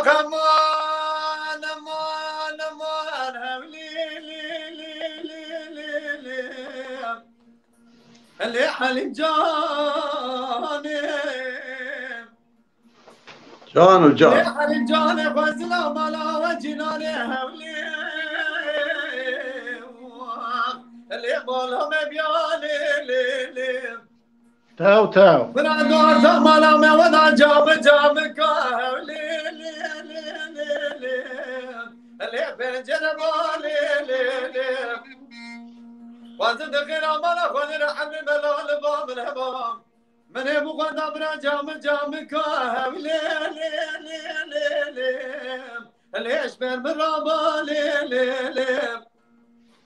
Aman, aman, aman, hewlê, lê, lê, lê, lê, lê. Lê Halim canê. Can û can. Lê Halim canê, xwezila mala we cînanê hewlê. Lê mala me biyanê, lê, lê. Tew, tew. Bira dor da mala me weda cam cam ka hewlê, lê, lê, lê, lê. Lê pencere ba, lê, lê, lê. Xwezin dixêra mala xwezin hemli mela li ba min heba. Min ê bixwenda bira cam cam ka hewlê, lê, lê, lê, lê. Lê ji ber min raba, lê, lê, lê.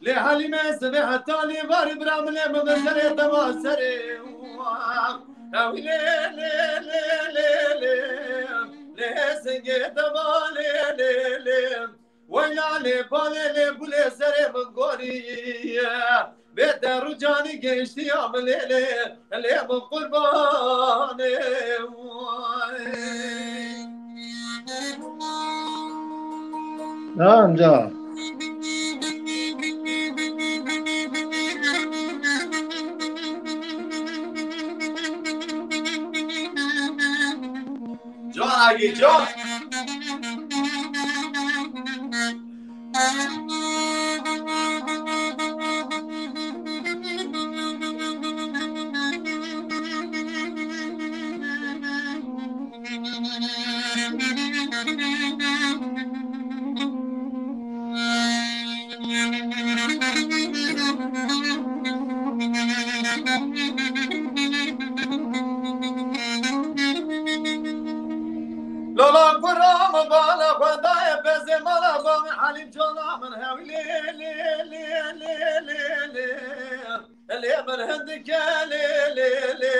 Lê Halîme sibê heta lê varê bira min lê min serê dema serê. Ew lê, lê, lê, lê, lê. Lê singê dema lê, lê, lê. Weyla lê balê lê bulê serê min gorî. Bê te rûcanî gêştiya min lê, lê, lê min qurbanê. Anca. Hagi can. Lola kura min bala xwe daye bezê mala ba min Elîm cana min hewlê lê lê lê lê lê. Lê min hindike lê lê lê.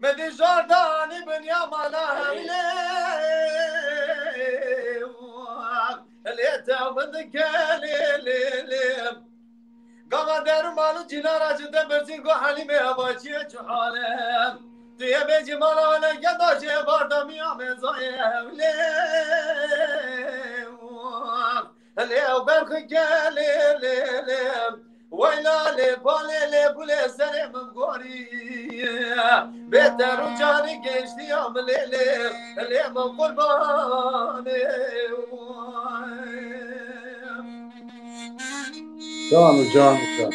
Min dî jardanî binya mala hewlê. Lê te min dike lê lê lê. Gava deru malu cinara ji te birsî go Helîmê eva çiye çi hale. Tu yê bêjî mala wele geda jê barda miya mezayê hewlê. Lê ew berxike lê lê lê. Weyla lê balê lê bulê serê min gorî. Bê te rûcanî geştiya min lê lê. Lê min qurbanê. Can û can û can.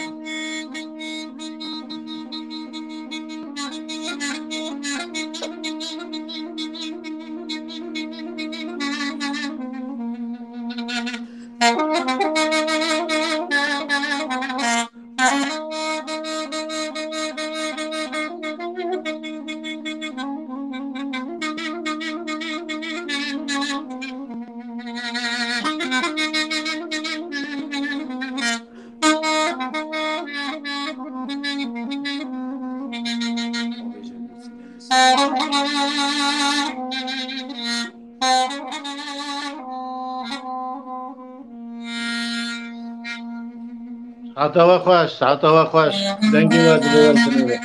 Heta we xweş, heta we xweş. Dengê we dilê we dilê we.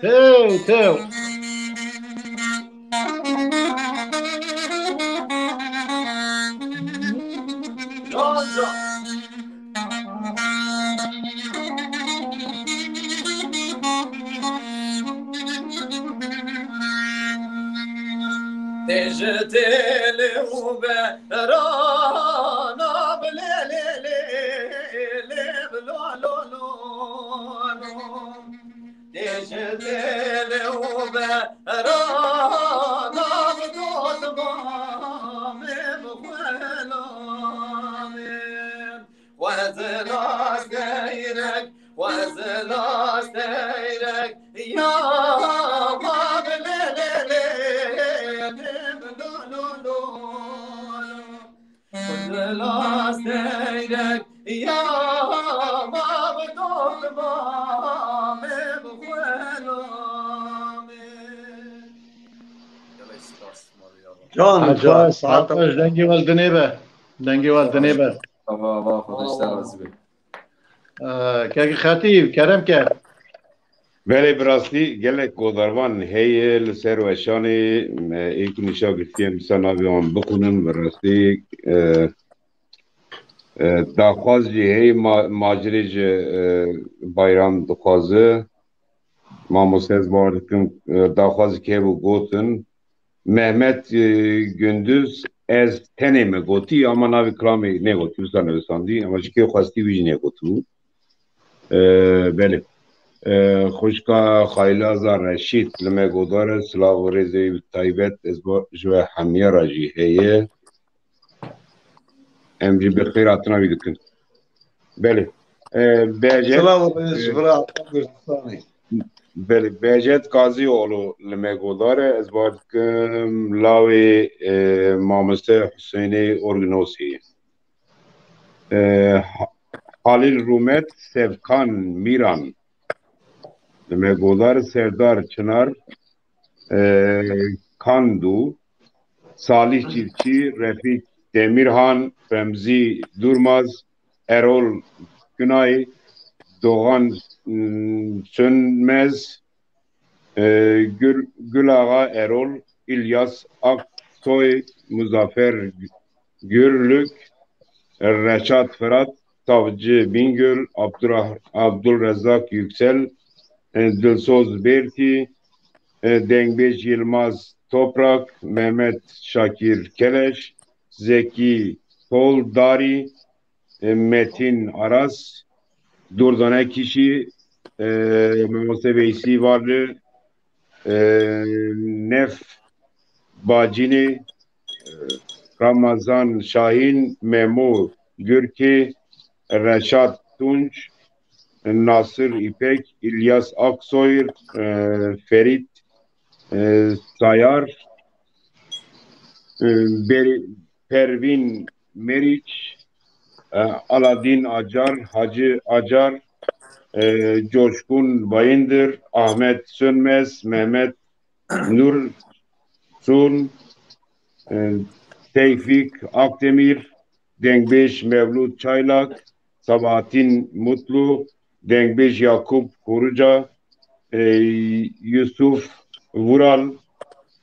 Tew, tew. Tê ji têlê û berana bi lê lê lê lê bi lo lo lo lo. Tê ji têlê û berana bi dotmamê bi xwelamê. Xwezila seyrek, xwezila seyrek, ya ma bi lê lê lê, lê bi lo lo lo lo. Xwezila seyrek, ya ma bi dotmamê bi xwelamê. Can, Hacı, can, saat Hacı, dengê we dinê be. Dengê we dinê be. Ava, ava, Xwedê ji te razî be. Ee, Kek Xetîb, kerem ke. Belê, bi rastî gelek godarvan heye li ser weşanê, me ê ku nîşa girtiye, em dîsa navê wan bixwînin, bi rastî, e, e, daxwaz jî heye, ma-, macirê ji, e, Bayram dixwaze. Mamoste, ez bawer dikim, e, daxwazekê hebû gotin. Mehmet, e, Gündüz, ez tenê me gotî, ama navê kilamê negotî, wisa nivîsandî, ama ji kê xwestî wî jî negotibû. E, belê. E, xwişka Xaylaza Reşîd li me godar e, silav û rêzê wî taybet, ez bo ji we hemiya re jî heye. Em jî bi xêr hatina wî dikin. Belê. E, Behcet, Silav û rêz e, ji vira Kurdistanê. Belê, Behcet Gazîoğlu li me godar e. Ez bawer dikim lawê, e, mamoste Huseyinê Orginosê ye. E, ha-, Halil Rumet, Sevkan Miran, Megodar Serdar Çınar, e, Kandu, Salih Çiftçi, Refik Demirhan, Remzi Durmaz, Erol Günay, Doğan, m, Sönmez, e, Gül, Gülağa Erol, İlyas Aksoy, Muzaffer Gürlük, Reşat Fırat, Savcı Bingöl, Abdurrah-, Abdulrezzak Yüksel, e, Dilsoz Berti, e, Dengbêj Yılmaz Toprak, Mehmet Şakir Keleş, Zeki Toldari, e, Metin Aras, Durdane Kişi, e, Mamoste Veysi Varlı, e, Nef Bacini, e, Ramazan Şahin, Memo Gürki, Reşat Tunç, Nasır İpek, İlyas Aksoy, e, Ferit, e, Sayar, e, Beri-, Pervin Meriç, e, Aladin Acar, Hacı Acar, e, Coşkun Bayındır, Ahmet Sönmez, Mehmet Nur Sun, e, Tevfik Akdemir, Dengbêj Mevlût Çaylak, Sabahattin Mutlu, Dengbêj Yakup Koruca, e, Yusuf Vural,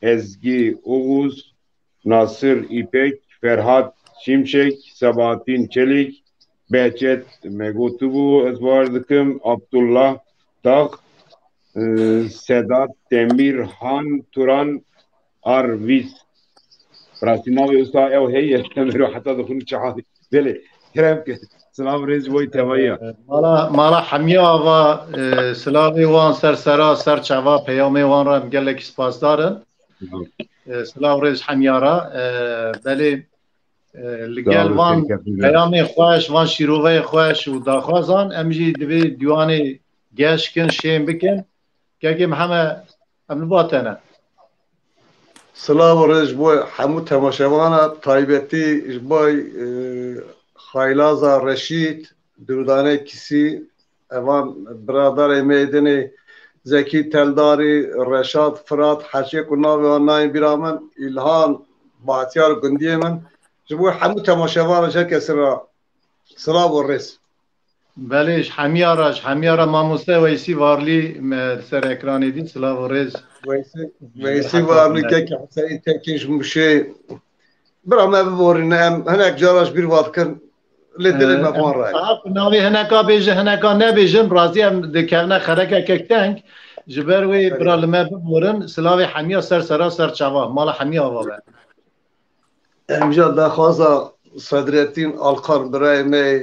Ezgi Oğuz, Nasir İpek, Ferhat Şimşek, Sabahattin Çelik, Behçet me gotibû, ez bawer dikim, Abdullah Dağ, e, Sedat Demirhan Turan Arvis. Rastî navê usta ew heye, em ro heta dixwin çi halî. Belê, kerem ke. Silav rêz boy tevaya. E, mala, mala hemiya ava, e, silavê wan ser sera, ser çava, peyamê wan re em gelekî spasdar in. E, silav rêz hemiya ra. E, belê, e, li gel van peyamê xweş, van şîroveyê xweş û daxwazan, em jî divê dîwanê geş kin, şên bikin. Kekê Miheme, em li ba te ne. Silav û rêz ji bo hemû temaşevana, taybetî ji bo, e, Xaylaza Reşîd, Durdane Kîsî, evan biradarê me yê dinê, Zekî Teldarî, Reşad Firat, her çê ku navê wan nayên bîra min, Îlhan, Bahtiyar gundiyê min, ji bo hemû temaşevana ji her kesî re silav û rêz. Belê, ji hemiya re, ji hemiya re mamoste Weysî Varlî me li ser ekranê dît. Silav û rêz. Weysî, Weysî Varlî, kek Heseyî Tekî ji Mûşê. Bira me biborîne, em hinek cara ji bîr va dikin. Lê dilê me van re. Saet navê hineka bêjin, hineka nebêjin. Rastî em dikevine xerekekek teng. Ji ber wê bira li me biborin. Silavê hemiya ser sera ser çava. Mala hemiya ava be. Em jî daxwaza Sedrettin Alkan birayê me,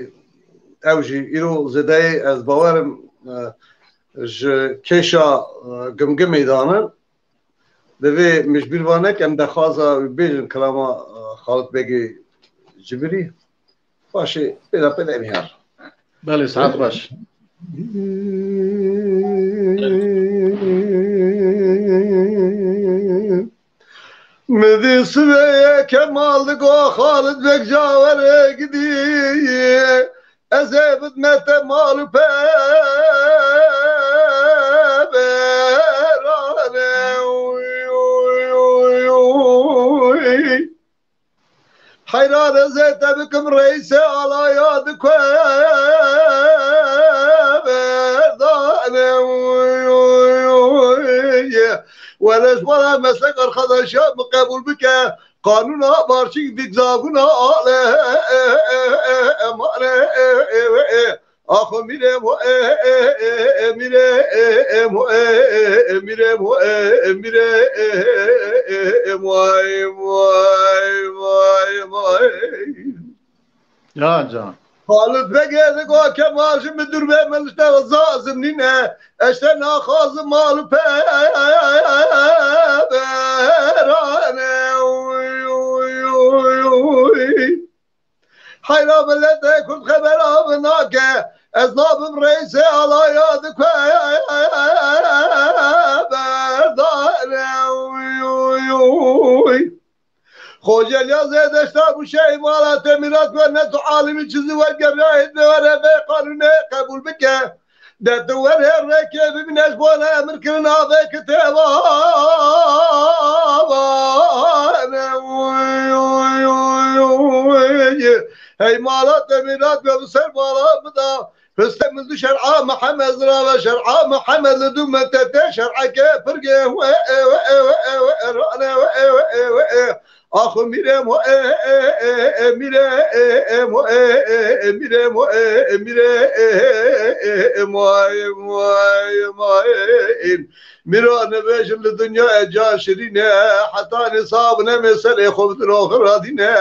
ew jî îro zêdeyê, ez bawerim, e, ji kêşa, e, Gimgimê danin. Divê min ji bîr va neke, em daxwaza wî bêjin kilama, e, Xalit Begê Cibirî. Paşê pêda pêda em hêr. Belê, saet baş. Min dî sibê Kemal digo Xalid Beg cawerê gidî. Ez ê bidme te mal û peverane. Heyran ez ê te bikim reysê alaya dikwe berdane. Were ji wana meslek arkadaşa min qebûl bike. Qanûna barçîk dik zabûna ale male. Axo mîrê mo e e e e mîrê e e mo e e mîrê mo e e mîrê e e e moy moy moy moy. Can can. Xalid Begê digo Kemal ji min dûr be, min li te zazim nîne. Ez te naxwazim mal û peverane. Uy, uy, uy, uy. Heyra miletê Kurd xebera min nake. Ez nabim reysê alaya dikwe berdane. Uy, uy, uy. Xoceliya zêdeşta bû şey mala te mîrat we ne tu alimî çizi we gerayê de were vê qanûnê qebûl bike. De tu werê rêkê bibîne ji bona emir kirina vê kitêba. Hey mala te mîrat we bi ser mala bida. Hüsnü mizdu şer'a Muhammed zirave şer'a Muhammed li du metete şer'eke pirge we e we e we e we e rane we e we e we e. Axu mîrem we e e e e mîre e e we e e e mîrem we e e mîre e e e e may may may. Mîra nivêjin li dinyayê ca şirîne, heta nisab nemê serê xwe bidin oxir radîne.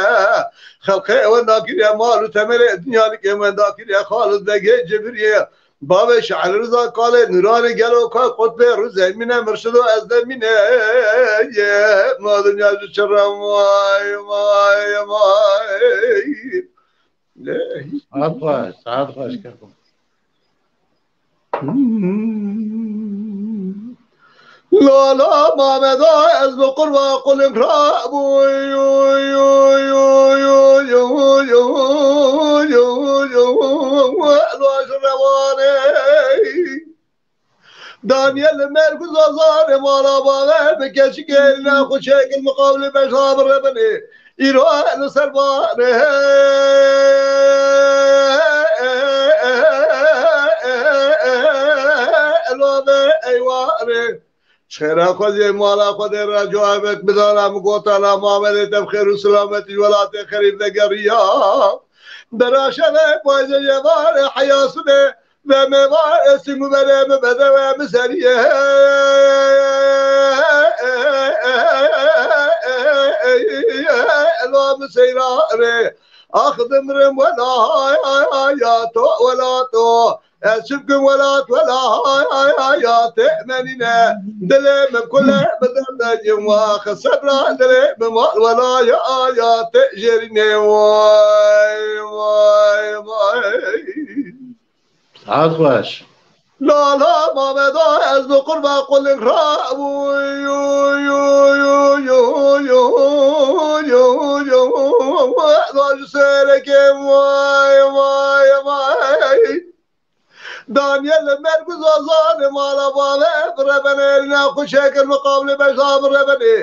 Xelqê ewen dakiriye mal û temerê dinya likê wen dakiriye Xalid Begê Cibiriyê. Bavê Şehr Riza kalê nûranê gelo kay qutbê rûzê mîne mirşido ez de mîne ye. Ma dinya ji çira may may may. Lê Saet xweş, saet xweş keko. Lala Mameda ez bi qurba qulim rabû. Lo ji rewanê. Daniye li merg û zazanê mala bavê bi keçikê eline xwe çêkir miqabilê beşa birebinê. Îro li ser vanê. Lo ve eywanê. Ji xêra xweziyê mala xwe dê re cewabek bidana min gotana Mamedê te bi xêr û silametî ji welatê xerîb de geriya. Beraşeve payze jevarê heyasibê ve me va esim û berê mi bedewe mi zeriye. Elo mi seyra re. Ax dimrim wela ya to wela to. Ez çi bikim welat wela ya te menîne. Dilê min kule bi derdecim wax sebra dilê min mal wela ya ya te jerîne. Vay vay vay. Saet xweş. Lala Mameda ez bi qurba qulin rabû. Laj serekê vay vay vay. Daniye li merg û zazanê mala bavê birebenê elîna xwe çêkir miqabilê beşa birebenê.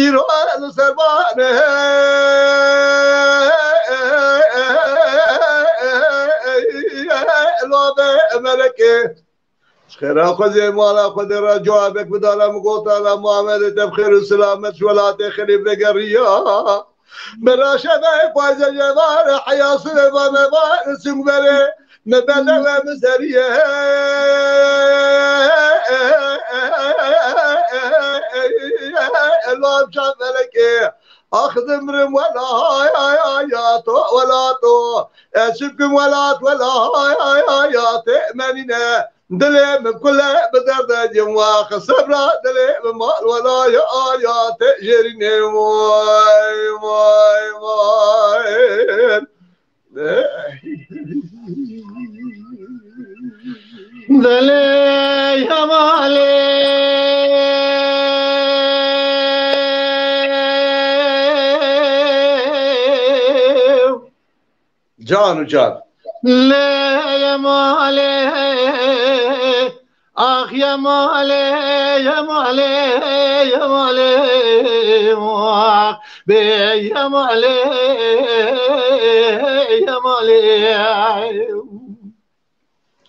Îro li ser banê lo be melekê. Ji xêra xweziyê mala xwe dê re cewabek bidana min gotana Muhammedê te bi xêr û silamet ji welatê xerîb vegeriya. Beraşeve payze jevare heyasine va me va singvere me bele ve mi seriye. Elvam çaveleke. Ax dimrim wela ya to wela to. Ez çi bikim welat wela ya te menîne. Dilê min kule bi derde cim wax sebra dilê min mal wela ya ya te jerîne vay vay vay. Dilê ya malê. Can û can. Lê ye malê, ax ye malê, ye malê, ye malê, ax bê ye malê, ye malê.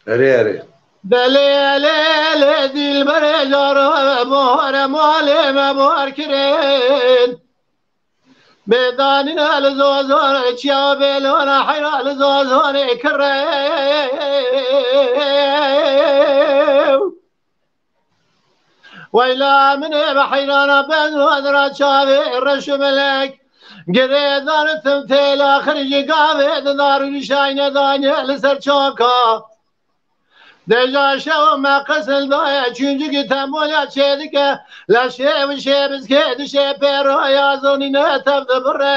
Erê, erê. Belê, lê, lê, dîlberê cara, bahare malê me bar kirin. Bêdanîne li zozon, çiya bêlona heyra li zozonê kire. Weyla min ê bi heyrana ben wadira çavê reş û melek. Girêdan tim têla xirjî gavê didar û nişayne danye li ser çaka. Deja şew me qesil daye çûncikî temolya çêdike. Leşê û şêbizkê dişê pêroya zonîne tev dibire.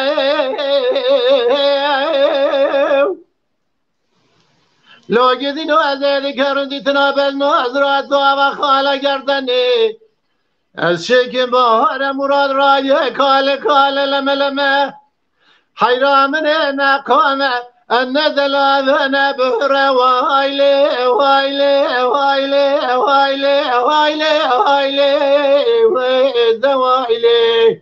Lo gidîno ez ê dikerim dîtina bezno ez ra tu ava xala gerdenê. Ez çêkim bahare murad raye kale kale leme leme. Heyra min ê neqame, en ne delave ne bihre wayle, wayle, wayle, wayle, wayle, wayle, wê de wayle.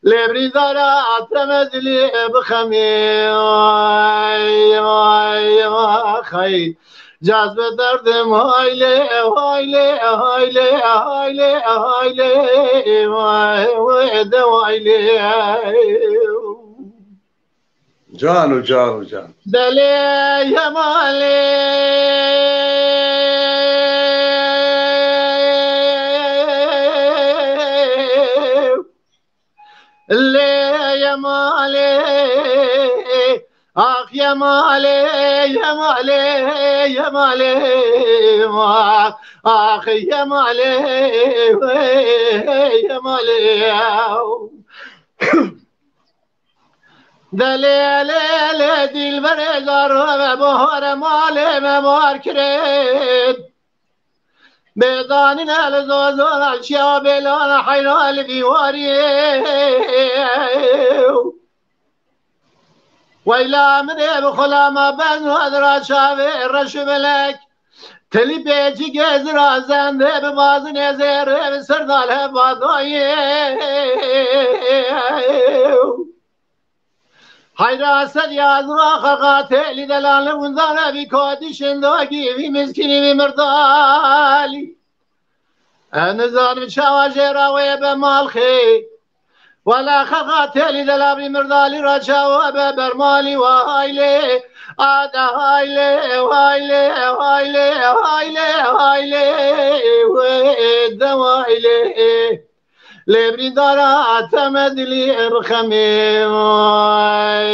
Lê birîndara te me dilê bixemê, ay, ay, ay, xey. Cazbe derdim hayle, hayle, hayle, hayle, hayle, vay, vay, de hayle. Can û can û can. Delê Yemalê. Lê Yemalê, ax Yemalê, Yemalê, Yemalê, ax, ax Yemalê, Yemalê. Delê lê lê dilberê zaro ve bahare malê me bar kirin. Bêzanîn el zozo el şiya bêlana heyra li vîwariyê. Weyla min ê bi xulama ben hadra çavê reş û melek. Telî pêçî gezira zendê bi bazinê zêrê bi serdal hevadoyê. Heyra sed yazra xaxa têlî delale windana vî kodî şindagî vî miskînî vî mirdalî. Ez nizanim çawa jê ra wê be malxê. Wela xaxa têlî dela vî mirdalî ra çawa be bermalî wahaylê. Ade haylê, haylê, haylê, haylê, haylê, wê de waylê. Lê birîndara te me dilî rixemê, vay,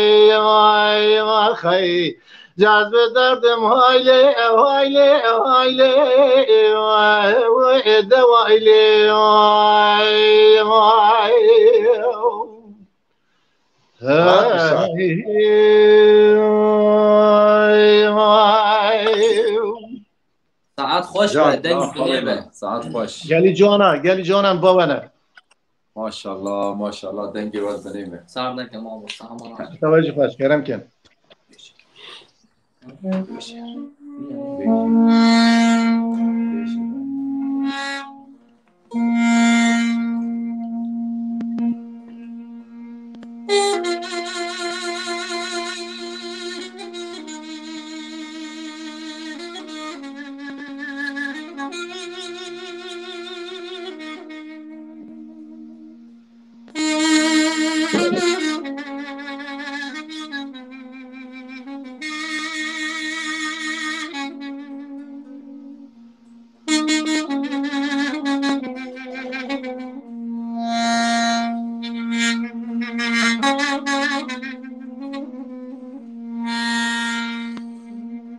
vay, vay, xey. Caz bi derdim haylê, haylê, haylê, vay, vay, de waylê, vay, vay. Rahat bir saat. Vay, vay. Saet xweş be, deng binê be. Saet xweş. Gelî cana, gelî canan bavene. Maşallah, maşallah, dengê we binê be. Sar neke mamosta, aman ha. Tevajî xweş, kerem kin.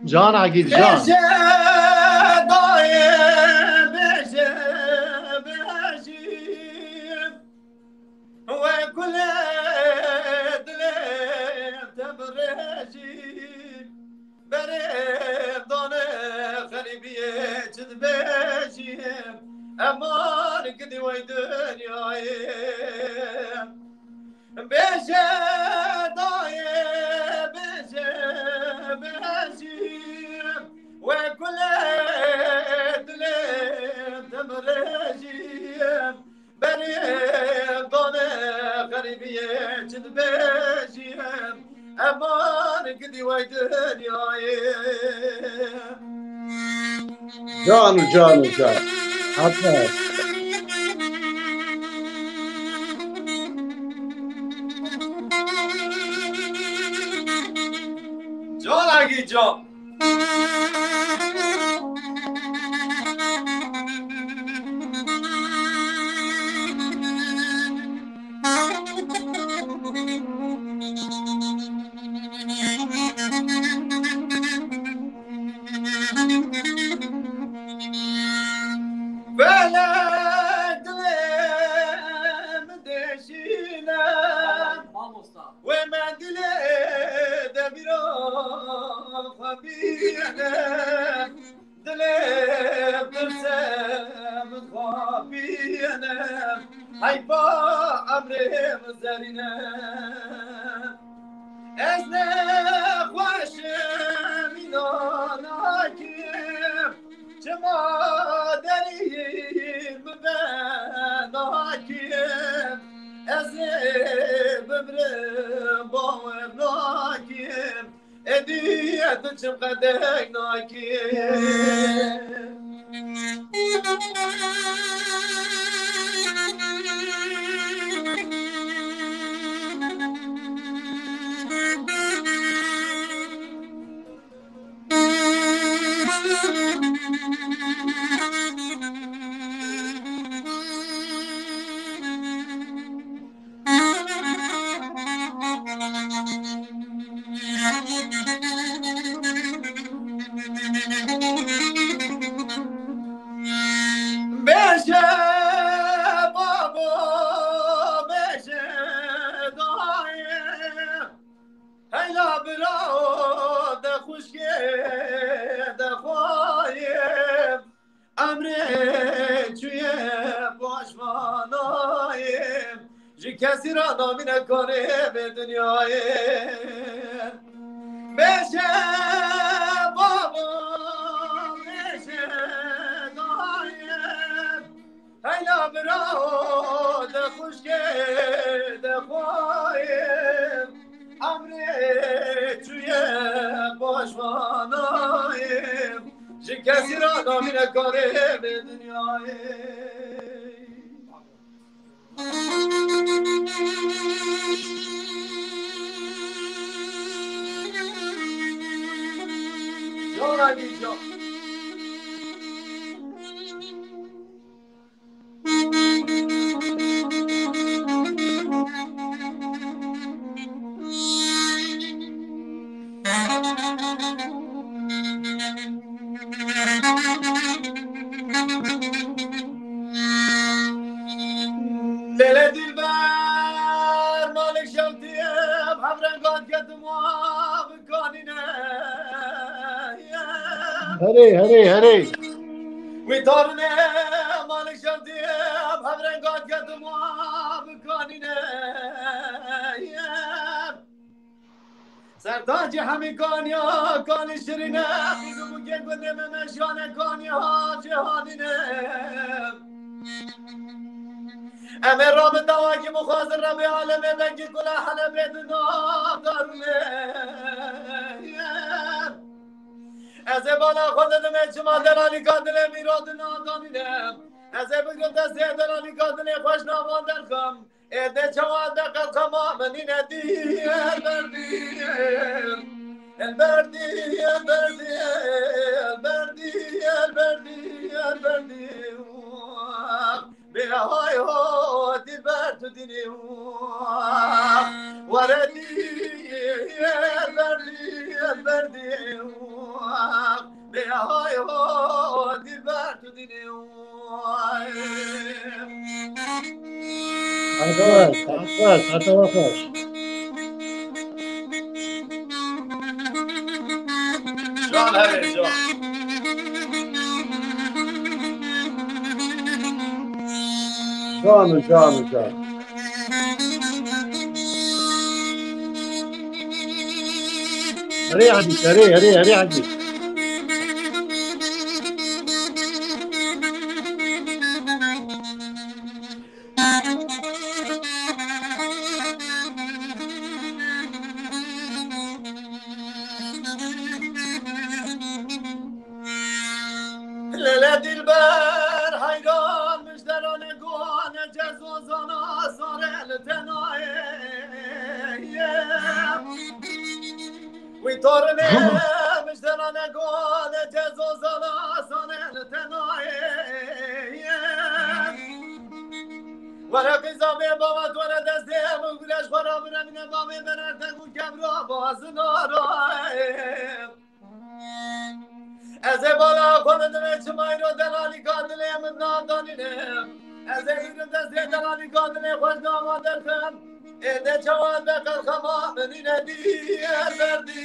Can Agil, can. Bêje dayê, bêje, bêje. We gulê dilê te birêjî, berê dane xerîbiyê çi dibêjî, eman gidî wey dinyayê. Bêje dayê, bêje, bêjî, we gulê dilê te birêjî. Berê dane xerîbiyê çi dibêjî, eman gidî wey dinyayê. Can û can û can. Hatta. Can Agî can. Felek dilê min deşîne. Mamosta. Wê me dilê de bîra xwe bîne, dilê pirse min xwe Piyene, heyfa emrê min zerîne. Ez nexweşim, înan nakim, çima derî min venakim. Ez ê bimrim, bawer nakim. Êdî ez diçim qedek nakî. Bêje babo, bêje dayê, heyla bira de xwişkê de xwayê. Emrê çûye paşvanayê, ji kesî re namîne karê vê dinyayê. Bêje babo, bêje dayê, heyla bira de xwişkê de xwayê. Emrê çûye paşvanayê, ji kesî re namîne karê vê dinyayê. Can Elî can. Lele dilber, malik şevtiyem, hevrengat gedim wa bikanine. Herê, herê, herê. Wî tarine, malik şevtiyem, hevrengat gedim wa bikanine. Sertacî hemî kaniya, kanî şirîne, qîz û bûkê gundê me meşane kaniya cîhanîne. Em ê rabin dawakî mixwazin Rebê alemê vengî kula Helebê di nav darûnê. Ez ê bala xwe didim ê çima delalîka dilê mîra di nav danîne. Ez ê bigrim destê delalîka dilê xweş navan derxim. Ê de çawa de qelqema min nîne dî, el berdî, el berdî, el berdî, el berdî, el berdî, el berdî. Bê hay ho, dilber tu dînî, were dî, el berdî, el berdî. Bê hay ho, dilber tu dînî. Hadi baş, hadi baş, hadi baş. Can hele can. Can, can, can. Erê Edî, erê, erê, erê Edî. Lele dilber heyran, mijderane gone cezozana sare li tenayê. Wî torine mijderane gone cezozana sare li tenayê. Were qîza bê bava, were destê min, güneş xwe rabiremîne bavê berertek û kevra bazinara. Ez ê bala xwe didim ê çima îro delalîka dilê min nadanîne. Ez ê bigrim destê delalîka dilê xweş dava derxim. Ê de çawa de qelxema min nîne dî, el berdî.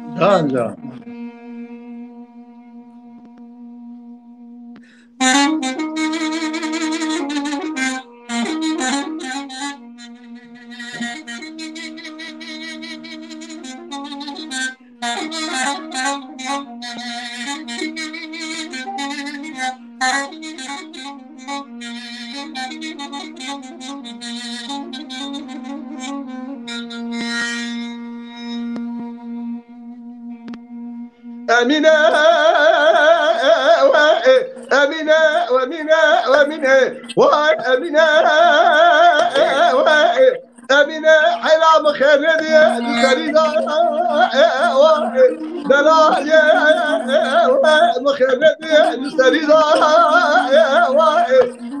Can can. Emîne, we, Emîne, Emîne, Emîne, vay Emîne, we, Emîne, heyra mixerrediye li serî da, we, delaliye, we, mixerrediye li serî da, we.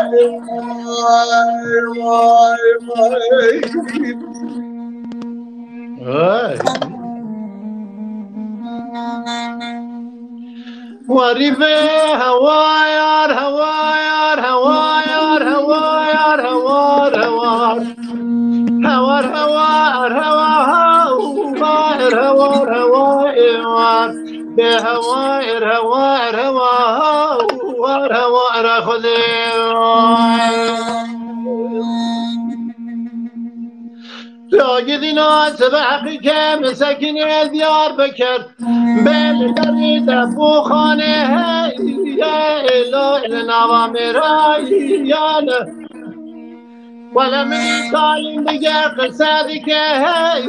vay, vay, vay. Vay. Warî ve hewayar, hewayar, hewayar, hewar, hewar, hewar. Hewar, hewar, hewar, hewar, hewar, hewar. Bê hewar, hewar, hewar, hewar, hewar, Xwedê. Lagidîna sibe heqîke min sekinê Diyarbekir. Bê li derî def û xanê heye, êlo li nava mêrayane. Wele min talîm bige qise dike heye,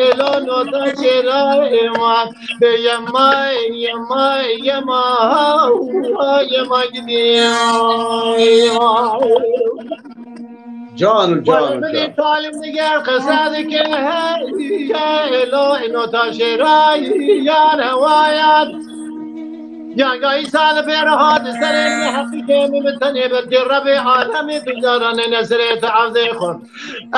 êlo nota şêrayê wan. Bê yema, yema, yema, yema gidî. Can û can û Wele can. Talîm diger qise dike hey, hey, êlo, êno ta şêrayî, yar hewayar. Yanga îsa li pêre hat, serê min heqîqê min bi tenê belkê Rebê alemê tu caranê ne serê te evdê xwe.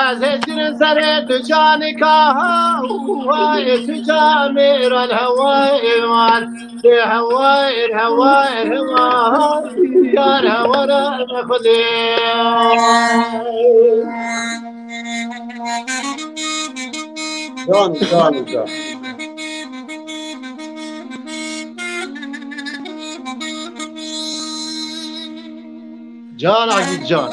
Ez hêzkirin serê tu canika ha, û hayê tu camêran hewayê wan. Ê hewayê, hewayê, hewayê, yar hewara me Xwedê. Can, can, can. Can Aziz can.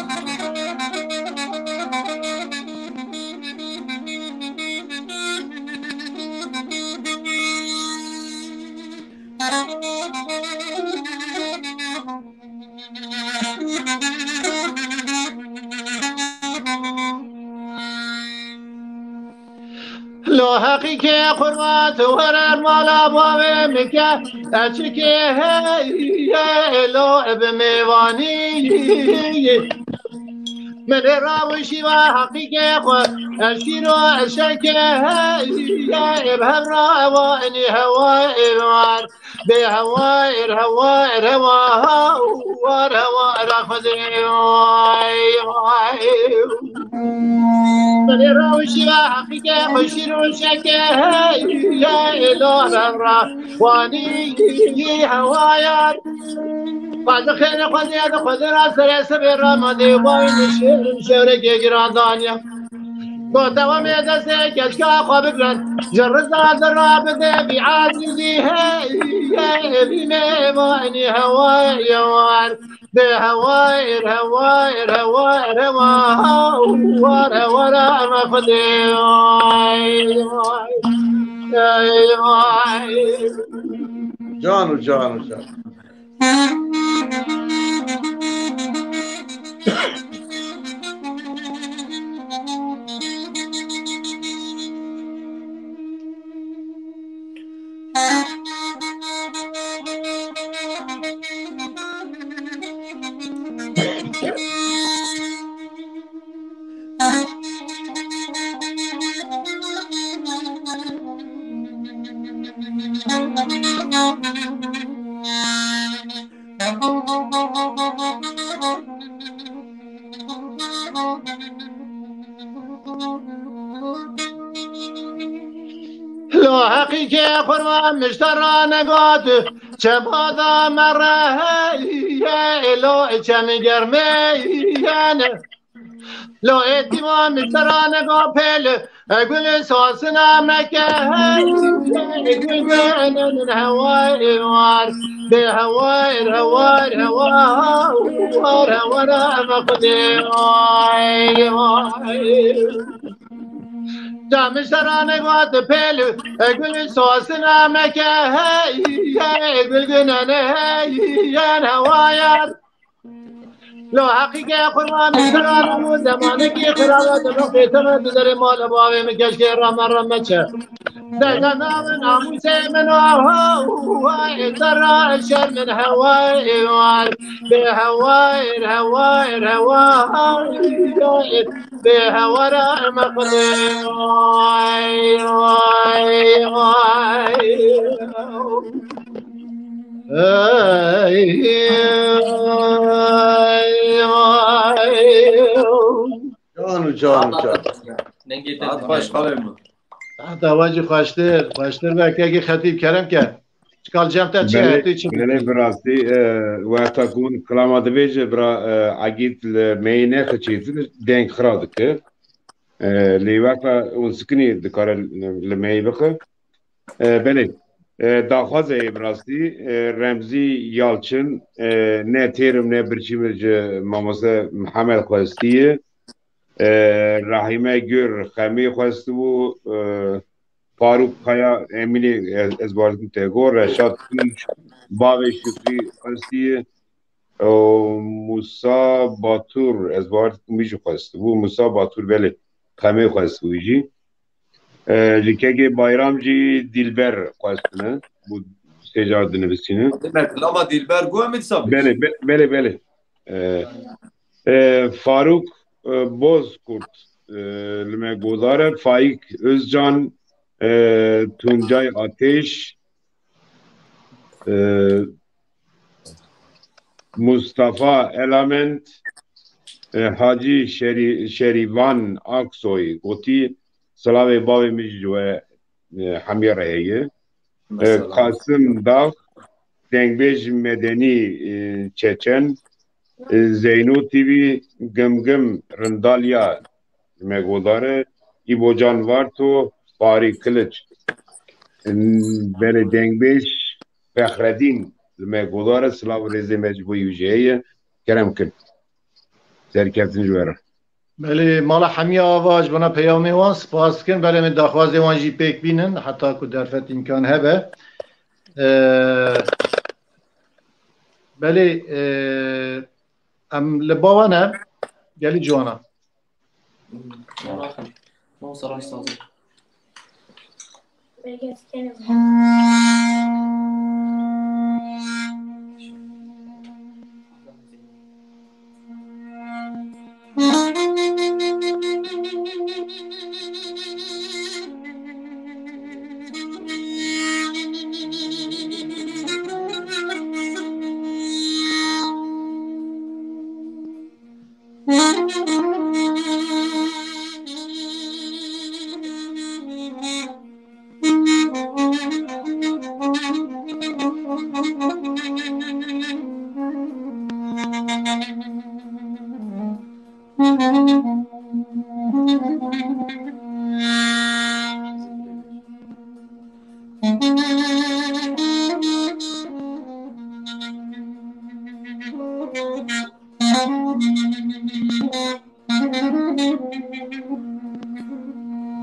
Lo heqîqê qurbat were mala bavê min ke, eçikê hey, hey, lo bi mêvanî. Min ê rawişî ve heqîqê xwe, eşîro eşekê hey, hey, bi hev re ewanî hewayê war. Bê hewayê, hewayê, hewayê, hewayê, Xwedê, vay, vay. Belê rawişî ve heqîqê xweşî rûşekê hey, hey, lo hevra wanî hewayar. Xwedê xêrê Xwedê de Xwedê ra serê sebê ramadê vay nişêr şewrekê giran daniya. Gote we mê destê keçka xwe bigrin, ji riza di rabide bî azîzî hey, hey, bî mêvanî hewayê war. Bê hewayê, hewayê, hewayê, hewayê, hewayê, hewayê, hewayê, hewayê, hewayê. Can û can û can. Lo heqîqê xurma miştera negot, çebada me re heye, lo çemî germê yene. Lo êtîma miştera nega pêl, e gul sasina meke hey, e gul gene min hewayê war. Bê hewayê, hewayê, hewayê, hewayê, hewayê, me Xwedê, vay, vay. Ca miştera nega pêl, e gul sasina meke hey, e gul gene hey, yen hewayar. Lo heqîqê qurbanê xirab û zemanekî xirab e, dilo qêtime di derê mala bavê min keşkê rame rame çe. Dega navê namûsê min, oh, oh, oh, zerra şer min heway, oh, bê heway, heway, heway, bê hewara me xwedê, oh, oh, oh. Ey, ey, ey. Can û can û can. Dengê te Saet xweş, xalê min. Heta we jî xweştir, xweştir be kekê Xetîb, kerem ke. Çikal cem te çi ye? Belê, tu çi belê, bi rastî, e, wexta ku hûn kilama dibêje, bira, e, Egîd li meyê nexicîtin, deng xira dike. E, lê wexta hûn sikinî dikare li meyê bixe. E, belê. E, daxwaze ye bi rastî. E, Remzî Yalçin, e, ne têrim ne birçî min ji mamoste Mihemed xwestiye. E, Rahîme Gur Xemê xwestibû. E, Farûk Kaya Emînî ez, ez bawer dikim te got. Reşat Tunç, bavê Şukrî xwestiye. Û Musa Batur, ez bawer dikim wî jî xwestibû. Musa Batur, belê, Xemê xwestibû wî jî. E, ji kekê Bayram jî Dîlber xwestine. Bû sê car dinivîsîne. Demek lama Dîlber got min dîsa bêjî. Belê, be-, belê, belê. E, e, Farûk, e, Bozkurt, e, li me godar e. Faîk Özcan, e, Tuncay Ateş, e, Mustafa Element, e, Hacî Şerî-, Şerîvan Aksoy gotî, silavê bavê min jî ji we, e, hemiya re heye. E, Mesela. Kasim Dağ, dengbêj Medenî, e, Çeçen, e, Zeyno T V, Gimgim Rindalya, li me godar e, Îbocan Varto, Farî Kiliç. Belê, dengbêj Fexredîn li me godar e, silav û rêzê me ji bo wî jî heye. Kerem kin. Serkeftin ji we re. Belê, mala hemiya ava ji bona peyamê wan spas dikin. Belê, em daxwazê wan jî pêk bînin, heta ku derfet îmkan hebe. Ee, belê, ee, em li ba wan e, gelî ciwana.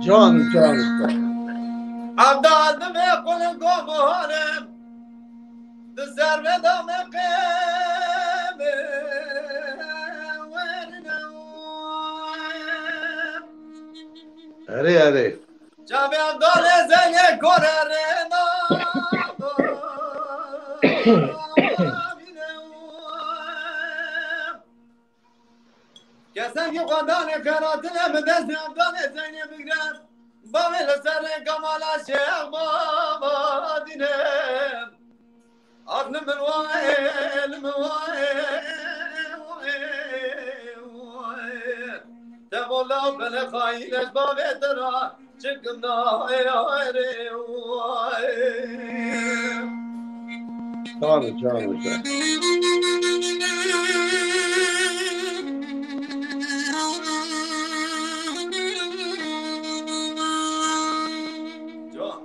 Can, can, can. Evdal dibê qul gomorim, di ser ve dame qême werine. Erê, erê. Çavê evdalê zengê kore rêna. Kesek xwedanê xeratine bi destê evdalê Zeynê bigre. Bavê li ser rêka mala Şêx Baba dîne. Ax li min waye, li min waye, waye, waye. Te vola bele xayîne ji bavê te ra. Çikim nayê rê wayê. Çar, çar, çar. Can.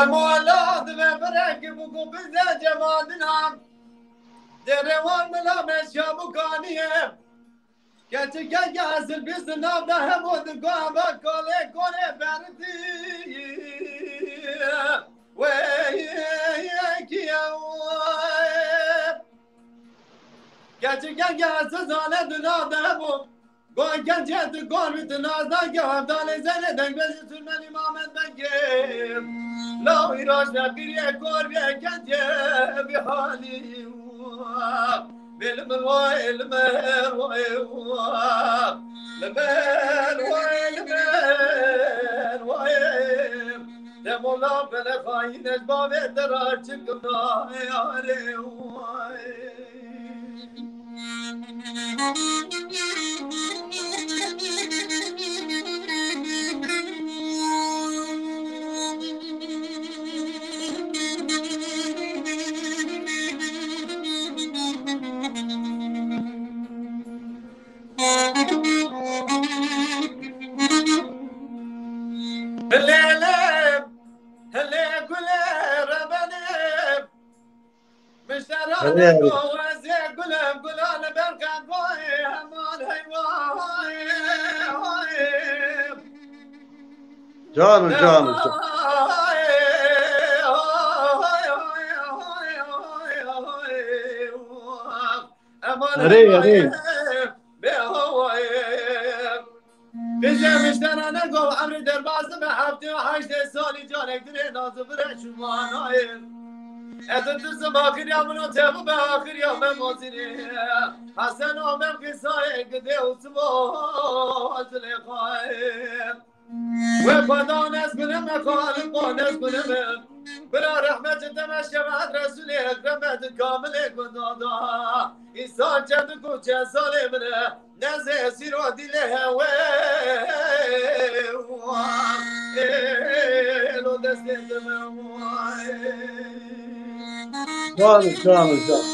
Mola dibe birek bu ku bize cemadinan. Derewan mila meşya bu kaniye. Keçike gezil biz navda hemo di gava kale kole berdi. Wey kiye wey. Keçike gezil zane di navda hemo. Gon gence di gon mit nazda ge hevdale zene deng bezi sürmeli Mamed Begim. La viraj ne bir ye kor bir gence bir hali. Bil min vay, bil min vay, bil min vay, bil min vay. Demola bele xayine bavê te ra çıkma yare vay. Hele hele, hele gule rebene. Mişterane goze gulem gulan berkan goy heman hey vay. Canım canım. Erê erê. Bize mişterane gov emri derbazı be hafte haşte sali canek dire nazı bire şumanayın. Eto tırsı bakır ya bunu tebu be akır ya ben mozini. Hasan o ben kısayı gide usmo hazile kayın. Ve Xweda nez binime, Xaliqo nez binime. Bira rehmet deme şefaet Resulê Ekrem di kamilê gundada. İnsan çendik û çend salê min e. Nezê sîro dilê hewe. Êlo destê dime. Canım canım canım.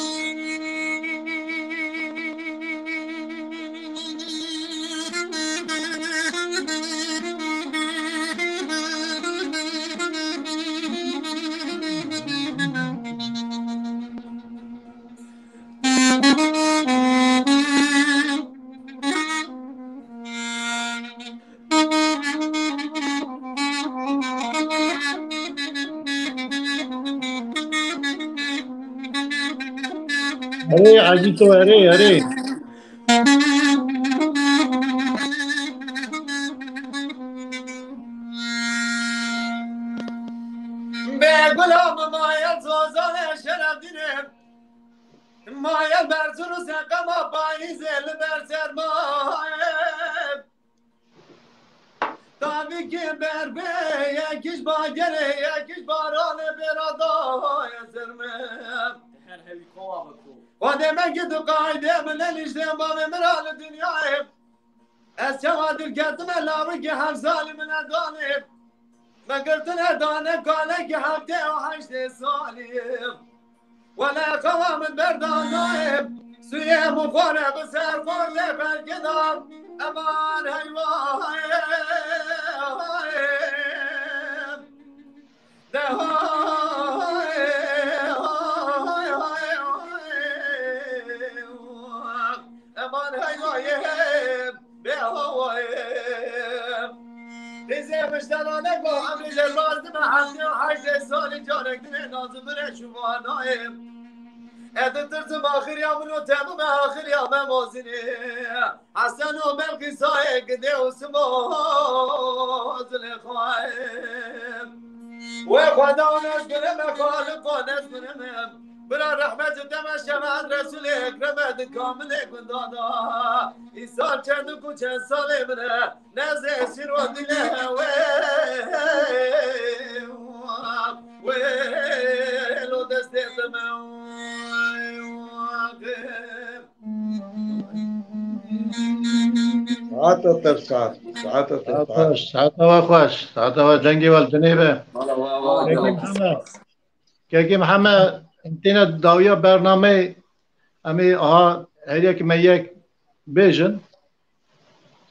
Erê Ecîto erê erê. Be gulam maye zozane şerefdîne. Maye berzuru sekama payîzê li ber sermaye. Tabii ki berbe yekiş bagere yekiş barane berada eserme. Her hevi kova beko. Wa demek ki tu kaide min el işte bavê min al dünyayê. Ez çawa dil ketime lawikê hevzalî min e danê. Me girtine dane kalekî heftê û heştê salî. Wele xewa min berda nayê. Suyê min xware bi ser xware belkê da. Eman heywa. Eman heyvayê bê hawayê. Rêzê mişterane go emrê derbaz dime hemdê heştê salî carek dinê nazim bire şuvanayê. Edi tirsim axir ya min û temû me axir ya me mozinê. Hesen û Belqîsayê gidê û simo zilê xwe. Wê Xweda nezgirime, Xaliqo nezgirime. Bira rehmet û deme şefaet Resûlê Ekreme di kamilê gundada. Îsal çendik û çend salê min e. Nezê sîr û dilê wê. Wê lo destê dime. Saeta te saet. Saeta te saet. Xweş, saeta we xweş. Saeta we cengê we li dinê be. Kekê Mihemed, kekê Mihemed, em têne dawiya bernameyê, em ê aha her yek me yek bêjin.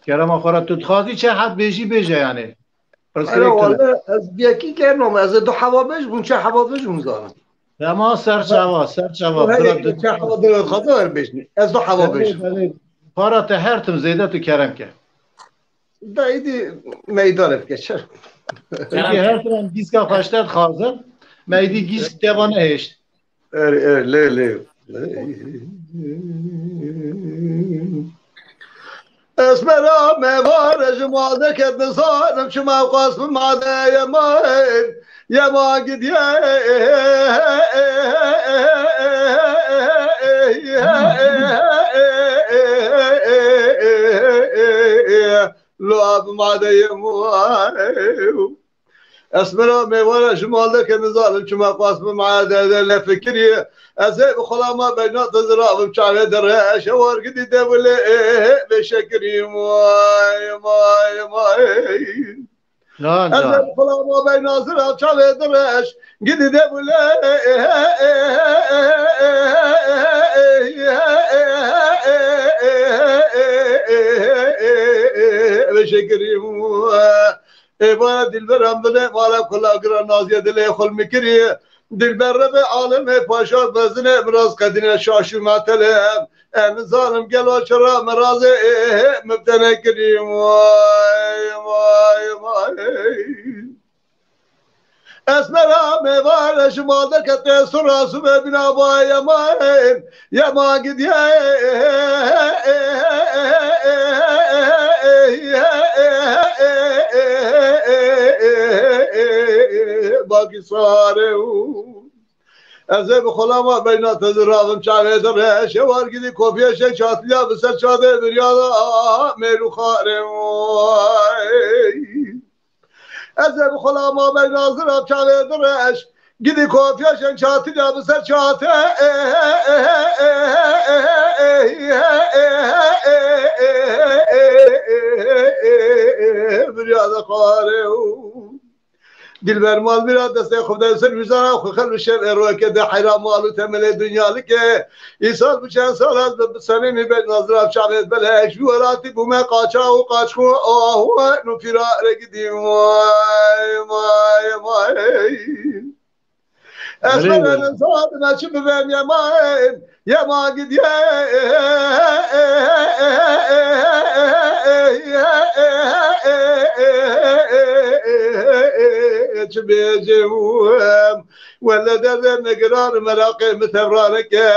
Kerema xwe re tu dixwazî çi heb bêjî bêje yanî. Hala wala ez bir yekî germam. Ez ê du heva bêj bûn, çe heva bêj bûn zanim. Dema ser çava, ser çava. Bira du çe heva de xaza ver bêjin. Ez du heva bêj. Belê, belê. Para te her tim zêde tu kerem ke. Da îdî meydanê bike çer. Çünkü her tim em gîska xweşte dixwazin. Me îdî gîsk teva nehêşt. Er, er, lê, lê. Esmera me var, ji mal deket nizanim, çima xwest bi made yema, yema gidiye. Lo bi made yema. Esmera mêvara ji mal deke nizanim çima xwest bi made de nefikiriye. Ez ê bi xulama beyna te ziravim çavê de reş ewar gidî de wile vê şekirî may may may. Lan Ez ê lan. bi xulama beyna zirav çavê de reş gidî de wile vê şekirî. Ê vaya dilberan bine mala kula gira naziye dilê xul mi kiriye. Dilber rebe alemê paşa bezine biraz qedine şaşu metelem. Em zalim gelo çira mirazê ê mi bdene kirî. Vay vay vay. Esmera mêvare ji mal dekete sura sube bina vay yema. Yema gidiye. Bakî sare û ez ê bi xulama beyna te ziravim çavê de reşe war gidî kofiye şek çatliya bi ser çadê biryada mêrû xare. Ez ê bi xulama beyna zirav çavê de reş gidî kofiya şen çatiriya bi ser çate. Birya de xare û dilber mal bira destê xwe de ser wîzana xwe xel bi şev ê roke de heyra mal û temelê dinya like. Îsal bi çend sal ez bi senê min beyna zirav çavê belek ji welatî bûme qaça û qaç xwe ahu nû fîra re gidî. Vay vay vay. Ez Erê bere be. Nizadime çi bibem yema, yema gidiye. Çi bêjim, wele derdê me giran, meraqê mi tevraneke.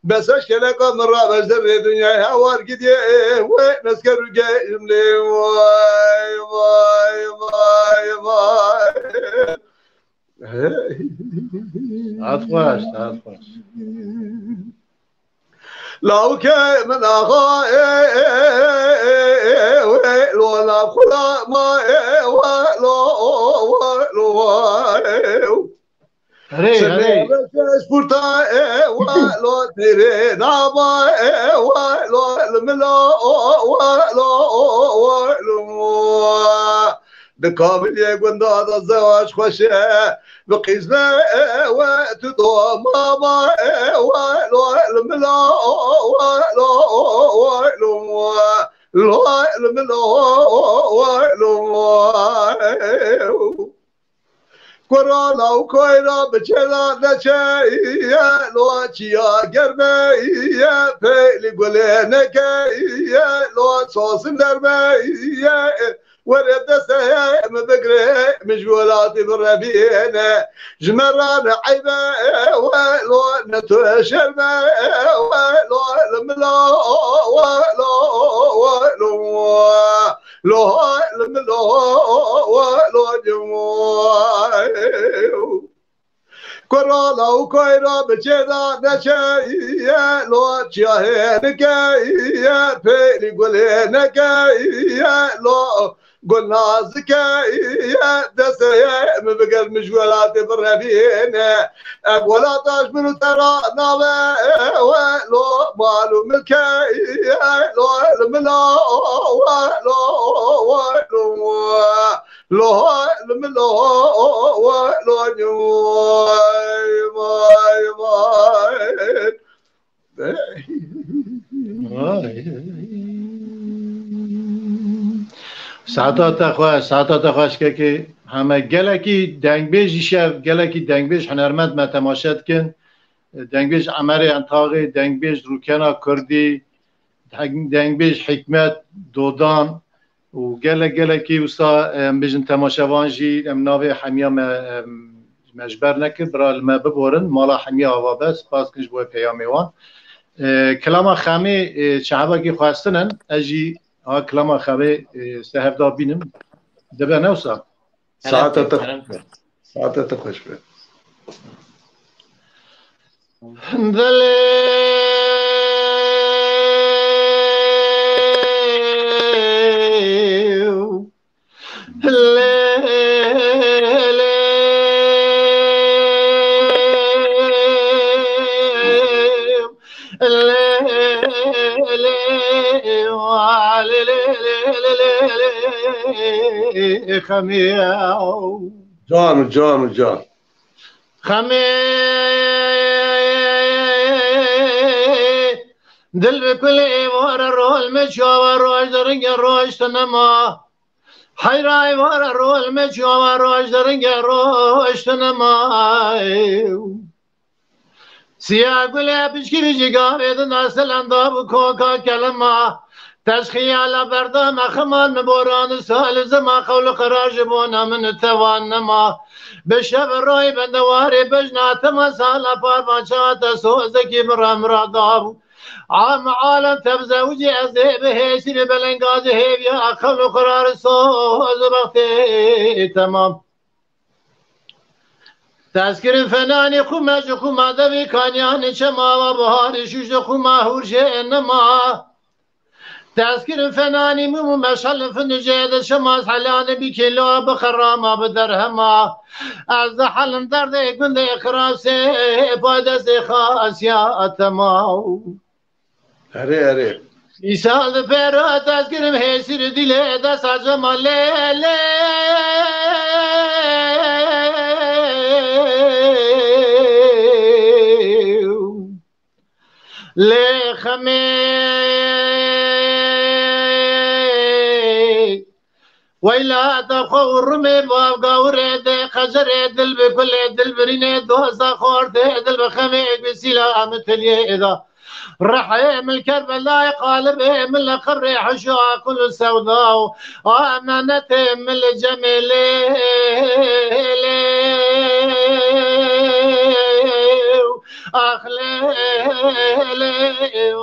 Bes eşkeleka min rabe zerrê dinyayê hewar gidiye, wê nesker û geyim lê. Vay vay vay vay. Saet xweş, saet xweş. Lawke min axa, e, e, e, e, e, wê lo nav xula ma, e, wa, lo, o, wa, lo, wa, e, o. Erê, erê. Spurta, e, wa, lo, tere, nama, e, wa, lo, lo, milo, o, wa, lo, o, wa, lo. Di kaviliyê gunda de zewac xweş e. Bi qîzme, e, we tu do mama, e, we lo, lo, milo, we lo, we lo, lo, lo, milo, we lo. Kurala û koyra bi çêla neçeye, lo çiya germeye, pêlî gulê nekeye, lo sosin dermeye. Were destê min bigire, min ji welatî birevîne. Ji me re ne eybe, we lo ne tu şerme, we lo li min lo, we lo, we lo, lo li min lo, we lo. Kurala û koyra bi çêda neçeye, lo çiya hênike ye, pêlî gulê neke ye, lo gul nazike ye, destê ye, min bigir min ji welatê birevîne. Ev welata ji min û te re nave, we lo mal û milke ye, lo li min lo, we lo, we lo. Lo, lo, lo, lo, vay, vay, vay. Vay. Saeta te xweş, saeta te xweş kekê. Heme gelekî dengbêj îşev, gelekî dengbêj hunermend me temaşe dikin. Dengbêj Emerê Entaxê, dengbêj Rûkena Kurdî, deng-, dengbêj Hikmet Dodan û gelek gelekî wisa, em bêjin temaşevan jî em navê hemiya me, em, me ji ber nekir, bira li me biborin, mala hemiya ava be, spas kin ji bo peyamê wan. E, kilama Xemê, e, çehebekî xwestin in, ez jî ha kilama Xemê, e, sehevda bînim, dibe ne wisa? Saete te, saete te xweş be. Dilê Can û can û can. Xemê dil bi kulê êvara rol me çawa roj de ringe roj tu nema. Heyra êvara rol me çawa roj de ringe roj tu nema. Siya gulê pişkirî jî gavê din da selenda bû koka kelima. Teşxiyala berda me ximan mi boran sal zima xewl qirar ji bona min tevan nema. Bi şev roy bendewarê bejna tema sala parvança te sozekî mira mira dabû. Am alem tebze û cî ez ê bi hêsî li belengazê hêviya xewl qirar soz bextê temam. Destkirin fenanî xû me ji xû ma devî kanyanê çema wa biharî şûj de xû ma hûr jê nema. Destkirin fenanî mûm û meşal findicê de şema helanê bî kêlo bi xerama bi derhema. Ez de helim derdê gundê xirasê pay destê xasiya tema. Erê, erê. Îsal di pêro destgirim hêsîr dilê dest acema lê, lê. Lê xemê. Weyla te xwe û rumê bav gawirê de qecerê dil bi kulê dil birînê doza xortê dil bi xemê bi sîla em tiliyê da. Rehê min Kerbelay qalibê min li qebrê hişo aqil û sewda û emanetê min li cemê lê, lê, ax lê, lê,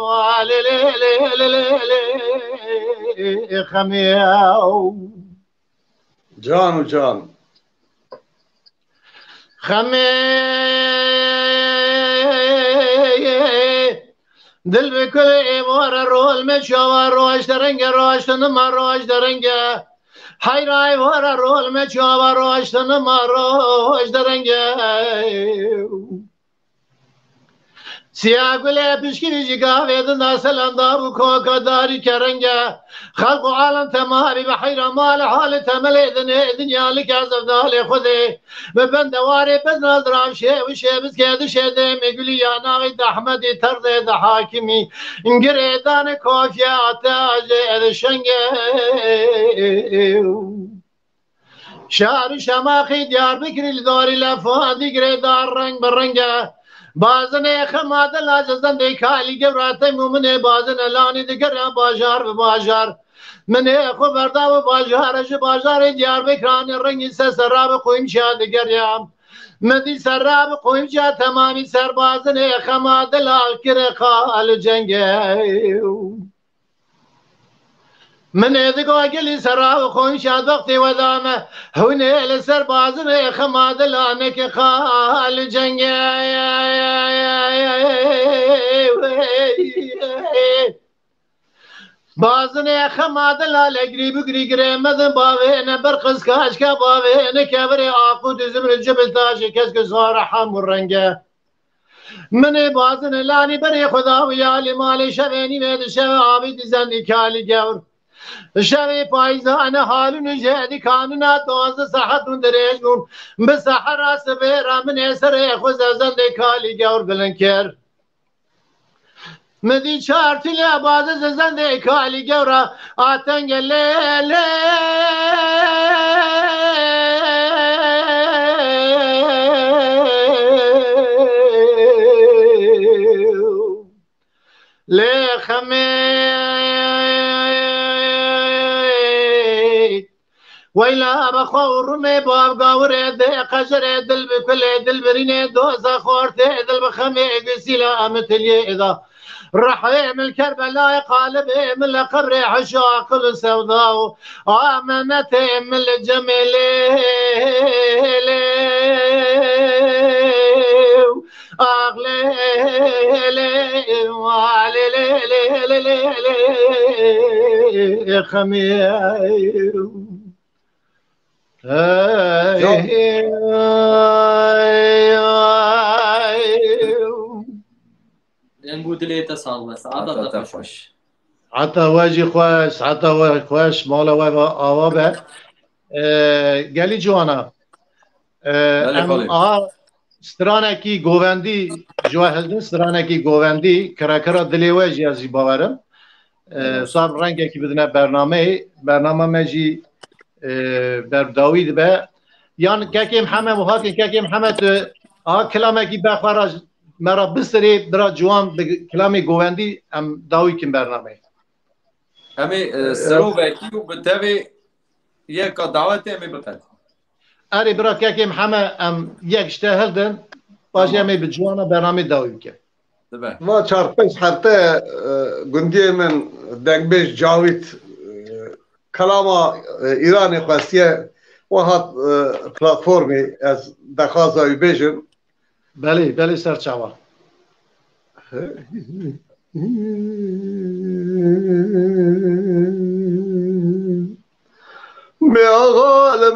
wa lê, lê, lê, xemê ew. Can û can. Xemê dil bi kulê êvara rol me çawa roj derenge, roj tenima roj derenge. Heyra êvara rol me çawa roj tenima roj derenge. Siya gulê pişkirî jî gavê din da selanda bû koka darî kerenge. Xelq û alem temamî bi heyra mal halê temelê dinê dinya li kezevdalê Xwedê. Bi bendewarê bedra diravşê û şêbiskê dişê dê me gulî ya navê de Ehmedî terdê de hakimî. Girêdanê kofiya te jê dişenge. Şar û şemaxî Diyarbekirî li darî lefan digirê dar reng bi reng e. Bazinê xema dila ji zendê kalî gewra tey mûminê bazine lanî digere bajar bi bajar. Min ê xwe berda bi bajar, ji bajarê Diyarbekir anî rengî se serra bi qoyimşa digeriya. Min dî serra bi qoyimşa temamî ser bazinê xema dila kire qal cenge. Min ê digo gelî sera û xonşa doxtê we dame. Hûnê li ser bazinê xema dila neke qal cengê. Bazinê xema dila legrî bigrî girê medin bavê ne berqiz kaşka bavê ne kevirê aqû dizim li cibil taşê kesk zara hemû renge. Min ê bazin e lanî berê xwe da û ya lê malê şevê nîvê di şevê avî di zendî kalî gewr. Şevê payîzane halûn û jê di kanûna duwazdeh sahet hûn dirêj bûn. Bi sehera sibê re min ê serê xwe ze zendê kalî gewr bilind kir. Min dî çar tîlya baziz zendê kalî gewra atenge lê lê. Lê xemê Weyla be xwe û rumê bav gawirê dê qejerê dil bi kulê dil birînê doza xortê dil bi xemê gusîla emitiliyê da. Rehê min Kerbelayê qalibê min li qebrê hişa aqil û sewda û amenetê min li cemê lê lê ax lê lê lê lê lê lê lê xemê. Hey, hey, hey. Em bu dilê te sağ be. Saata te xweş. Heta we jî xweş, heta we xweş, mala we ava be. Ee, gelî ciwana. Ee, Belê, em xalê. A stranekî govendî ji we hildin, stranekî govendî, kirekira dilê we jî ez jî bawerim. Ee, Evet. Sab rengekî bidine bernameyê. Bernama me jî e, berdawî dibe. Yan kekê Mihemed û hakin kekê Mihemed tu a kilamekî bexwe ra me ra bisirê bira ciwan bi kilamê govendî em dawî kin bernameyê. Em ê e, serovekî û bi tevê yeka dawetê em ê biqedin. Erê bira kekê Mihemed em yek ji te hildin. Paşê Tamam. Em ê bi ciwana bernamê dawî bikin. Dibe. Va çar pênc hefte e, gundiyê min dengbêj Cawît e, kelama e, Îranê xwestiye we hat e, platformê ez dexwaza wî bêjim. Belê, belê ser çava. Meğal mel,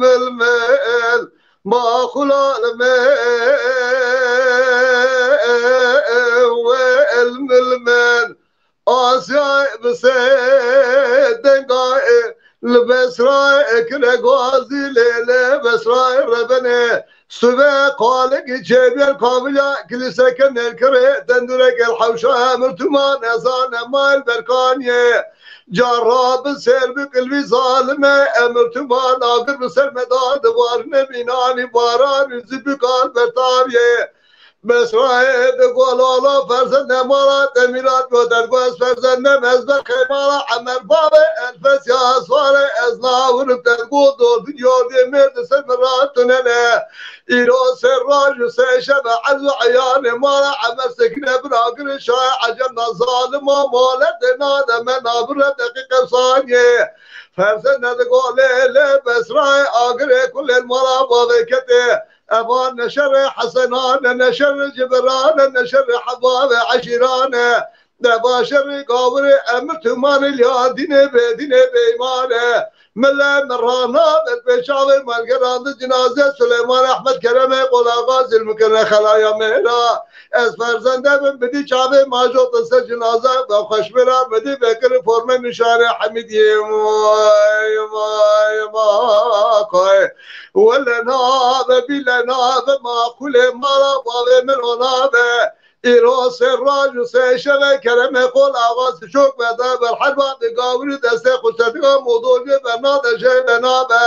mel, mel, maxulal mel, mel, mel. Asya bi se denga e, li Besra e, kire gazî lê, lê Besra e, rebene. Sube qalek çêbiyel kavila, kiliseke nelkire, dendurek el hewşa, emir tuma nezane mal berkaniye. Cara bi ser bi kilvî zalime, emir tuma nagir bi ser me da, divar nebînani baran, zibi kal bertariye. Besrayê de golala ferzende mala demirat go dergo ez ferzendem ez ber xêmala Emer bavê elfes ya sware ez nawirim dergo dordin yordê mêrdi ser min ra tunene. Îro ser roj û sê şeve erz û eyanê mala Emer sekine bin agirê şaye ecem na zalima male de nade me nabire deqîqe saniye. Ferzende de golê lê Besrayê agirê kulên mala bavê kete. Evan ne şerê Hesenane, ne şerê Ciberane, ne şerê Hebavê Eşîrane. Ne ba şerê gawirê emir tûmanê liyadînê bêdînê bêîmane. Mile mirana ber pêşavê malgerandî cinaze Suleyman Ehmed Keremê qolaxa zilmikirine xelaya mêra. Ez ferzende bim bidî çavê majo te ser cinaze be xweşmêra bidî vekir forme nişanê Hemîdiyê. Vay vay vay vay. Wele nabe bîle nabe maqûlê mala bavê min o nabe. Îro sê roj û sê şeve keremê qol axa sişok veda ber herba bi gawirî destê xuşetika modojê bernade jê benabe.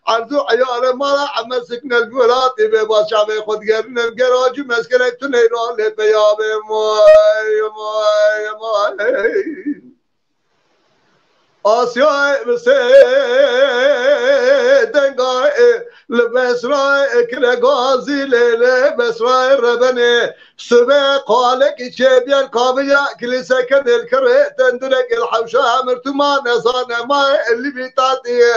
Erz û eyalê mala Emer Siknel welatî bê baş çavê xwe digerîne geracî meskerek tu neyra lê peyabê moy moy moy. Asyayê bi sê denga e, li Besrayê kire gazî lê lê Besrayê rebenê. Sube qalekî çêbiyel kaviya kiliseke nêlkirê tendurek el hewşa emir tuma nezane ma elî bî tatî.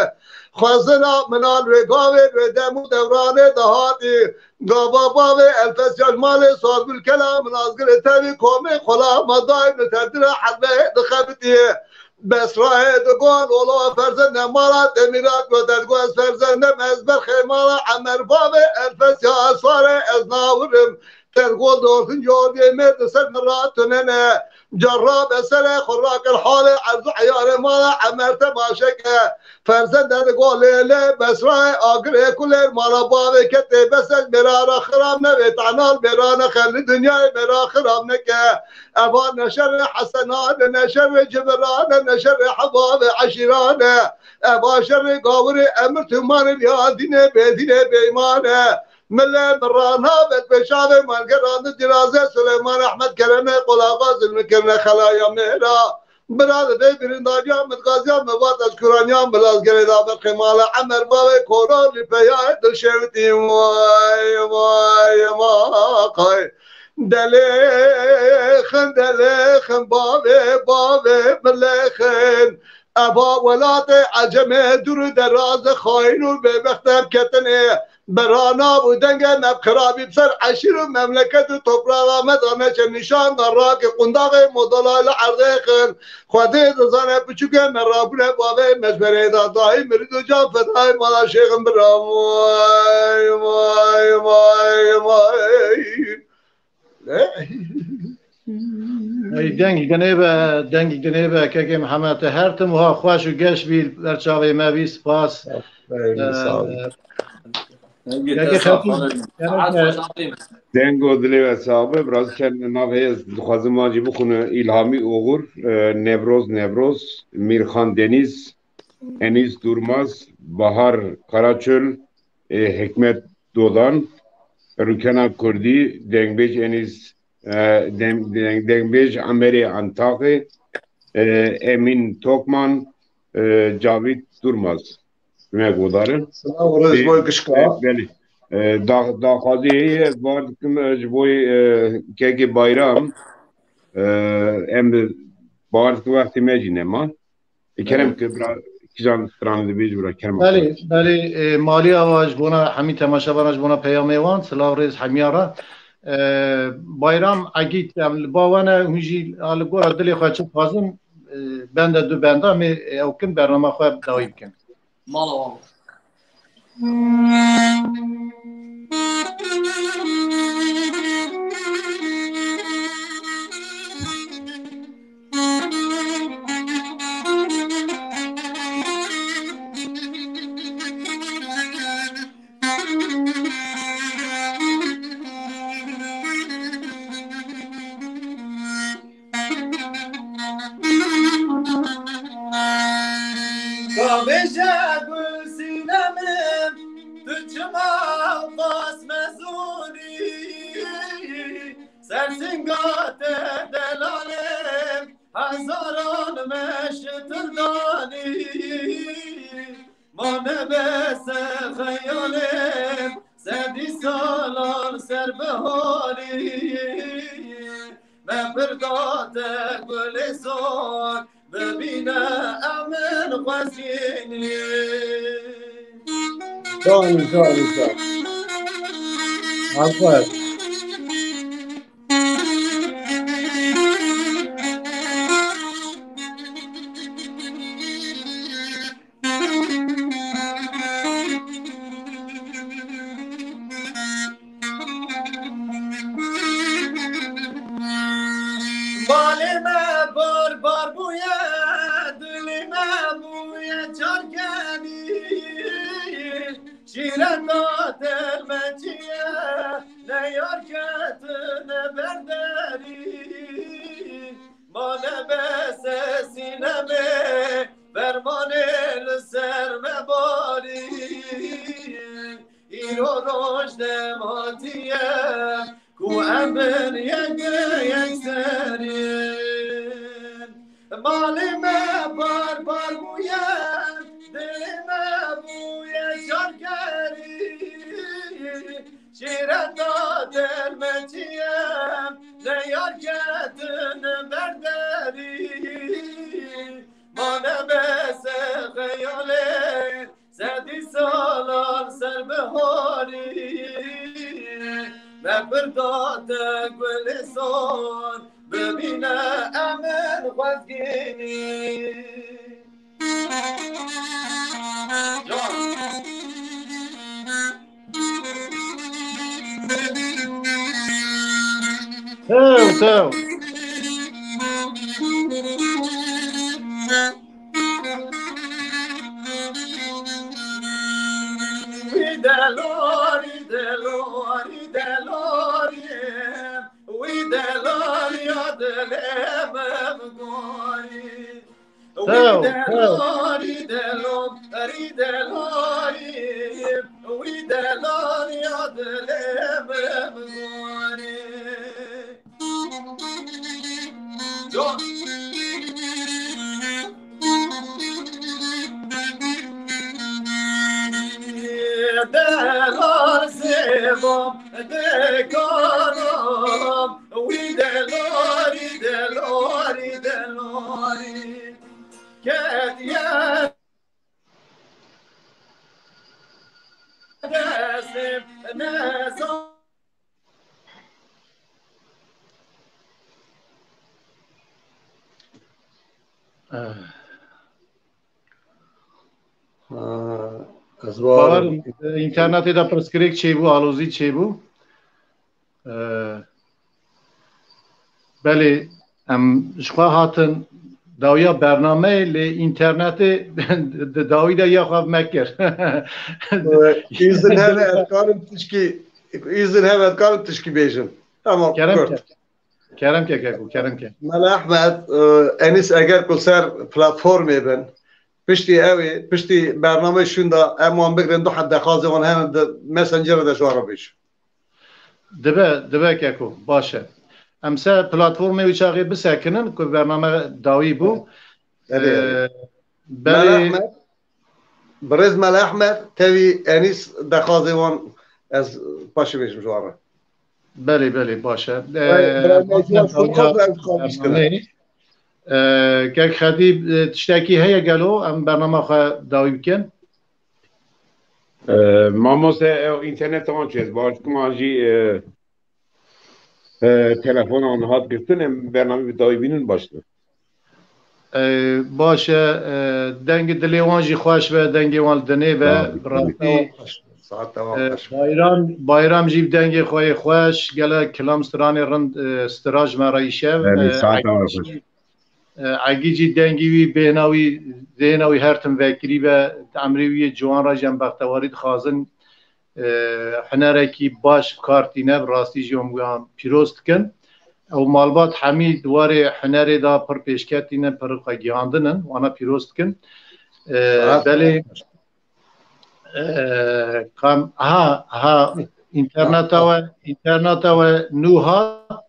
Xwezina minal wê gavê wê dem û dewranê dahatî. Gava bavê elfesyan malê sazgul kela min azgirê tevî komê xwela ma dayim li tevdira helbeyê dixebitiye. Besrayê digon ola ferzende mala demirat go dergo ez ferzendem ez ber xêmala Emer bavê elfesya eswarê ez nawirim. Ser gol dortin cordê me di ser min ra tunene. Carra be sere xwe rakir halê erz û eyarê mala Emer temaşe ke. Ferzende di golê lê besrayê agirê kulêr mala bavê ketê besel mêra ra xirab nebe tanal mêra nexe li dinyayê mêra xirab neke. Eva ne şerê Hesen a ne, ne şerê Cibir a ne, ne şerê Heva ve Eşîr a ne. Eva şerê gawirê Emir Tumanê ya dînê bêdînê bêyman e. Milê min ra nabet pêşavê malgeran di diraze Suleyman Ehmed Keremê qolaxa zilmi kirine xelaya mêra. Bira li vê birîndariya min gaziya min vat ez kuraniya min lazgerê da berqê mala Emer bavê koror li peyayê dilşewitî. Vay, vay, vaqay. Delêxin, delêxin, bavê, bavê, milêxin. Eva welatê ecemê dûr û deraz e, xayîn û bêbext e, em ketinê beranav û denge me bi xirabî bi ser eşîr û memleket û topraxa me da neçe nîşan da rakê qundaxê modala li erdê xin. Xwedê dizane piçûkê me rabûne bavê me ji berê da dayî mirîd û can fedayê mala şêxin bira. Vay, vay, vay, vay. Ey, dengî dinê be, dengî dinê be, kekê Mihemed, te her tim wiha xweş û geş bî, ber çavê me bî, spas. Ey, sağ ol. Ee, Dengê kekê te sağ Xelîl, ol. Saet xweş hatî. Dengo dilê we sax be, biraz çend nav heye, dixwazim wan jî bixwîne. İlhami Oğur, e, Nevroz Nevroz, Mîrxan Deniz, Enis Durmaz, Bahar Karaçöl, e, Hikmet Dodan, Rukena Kurdî, Dengbêj Enis, e, Deng-, Deng-, Dengbêj Emerê Antaqê, e, Emîn Tokman, e, Cavît Durmaz. Hûn ê guhdarin. Silav û rêz bo gişka. E, belê. E, da-, daxwazî heye, bar dikim, e, ji bo, e, kekê Bayram, e, em bi bar dikim wextê me jî nema. E, kerem ki bira, kîjan stranê dibêjî bira, kerem. Belê, belê, e, malî awa ji bona hemî temaşevana ji bona peyamê wan, silav rêz hemiya re. E, Bayram Egît, em li ba we ne, hûn jî a li gora dilê xwe çi dixwazin, e, bende du benda, em ê ew kin bernama xwe dawî bikin. Mala wan. Ka bêje Gulsînemim, tu çima qas mezûnî? Ser singa te delalê hezaran meştir danî. Ma nebese xeyalê sedî salan ser biharî. Me pir da te gulê zor, bibîne emin xwezînî. Canî, canî, canî. Aferin. Balê me bar bar bûye, dilê me bûye çarkenî. Şîreta te me çiye, ne yar ketine berderî. Ma nebese Sînemê, fermanê li ser me barî. Îro roj dem hatiye, ku em bin yek yekserîn. Malê me bar bar bûye, dilê me bûye çarkerî. Şîreta dermeciyem, ne yar ketin berderî. Ma nebese xeyalê, sedî salan ser biharî. Me pir da te gulê zor, bibîne emin xwezgînî. Can. Tew, tew. Wî delorî, delorî, delorî, wî delorî ya dilê min gorî. Tew, tew. Wî delorî, delorî, wî delorî ya dilê min gorî. Delal zêbam, dekaram, wî delorî, delorî, delorî. Ketiye destê nezan. Eh. Ha, ez Bawer, bawerim. E, înternetê de pirsgirêk çêbû, alozî çêbû. E, belê, em ji xwe hatin dawiya bernameyê, lê înternetê di dawî de ya xwe mekir. E, îzin hebe ez karim tişkî, îzin hebe ez karim tişkî bêjim. Tamam, Kerem kurt. Ke. Kerem ke, keko, kerem ke. Mele Ehmed, e, Enîs eger ku ser platformê bin, piştî ew ê, piştî bernameyê şûnda em wan bigirin, du heb dexwazê wan hene di Messengerê de ji wan re bêjin. Dibe, dibe keko, baş e. Em ser platformê wî çaxê bisekinin ku bername dawî bû. Erê, erê. E, Mele belê. Ehmed, birêz Mele Ehmed, tevî Enîs dexwazê wan ez paşê bêjim ji wan re. Belê, belê, baş e. Vay, e, birayê me, Ahmet, şûn Dawya xwe, em xwe bernameyê. E, Kek Xetîb, e, tiştekî heye gelo em bernama xwe dawî bikin? E, mamoste, ew înterneta wan çi, ez baş kuma jî, e, e, telefona wan hat girtin, em bernameyê bi dawî bînin baş e. E, baş e, e, dengê dilê wan jî xweş be, dengê wan li dinê be, Sağ ol, bi rastî. Saet devam e, baş. Bayram, Bayram jî bi dengê xwe yê xweş, gelek kilam stranê rind, e, stira ji me re îşev. Belê, e, saet devam Egî xweş. Jî, e, Egî jî dengî wî, bêhna wî, zêhna wî her tim vekirî be, di emrê wî yê ciwan re jî em bextewarî dixwazin. E, hunerekî baş bi kar tîne, bi rastî jî em wiyan pîroz dikin. Ew malbat hemî di warê hunerê de pir pêşket tînin, pir xwe gihandin in, wana pîroz dikin. E, Saet belê, e, kam, ha, ha, înterneta we, înterneta we nû hat,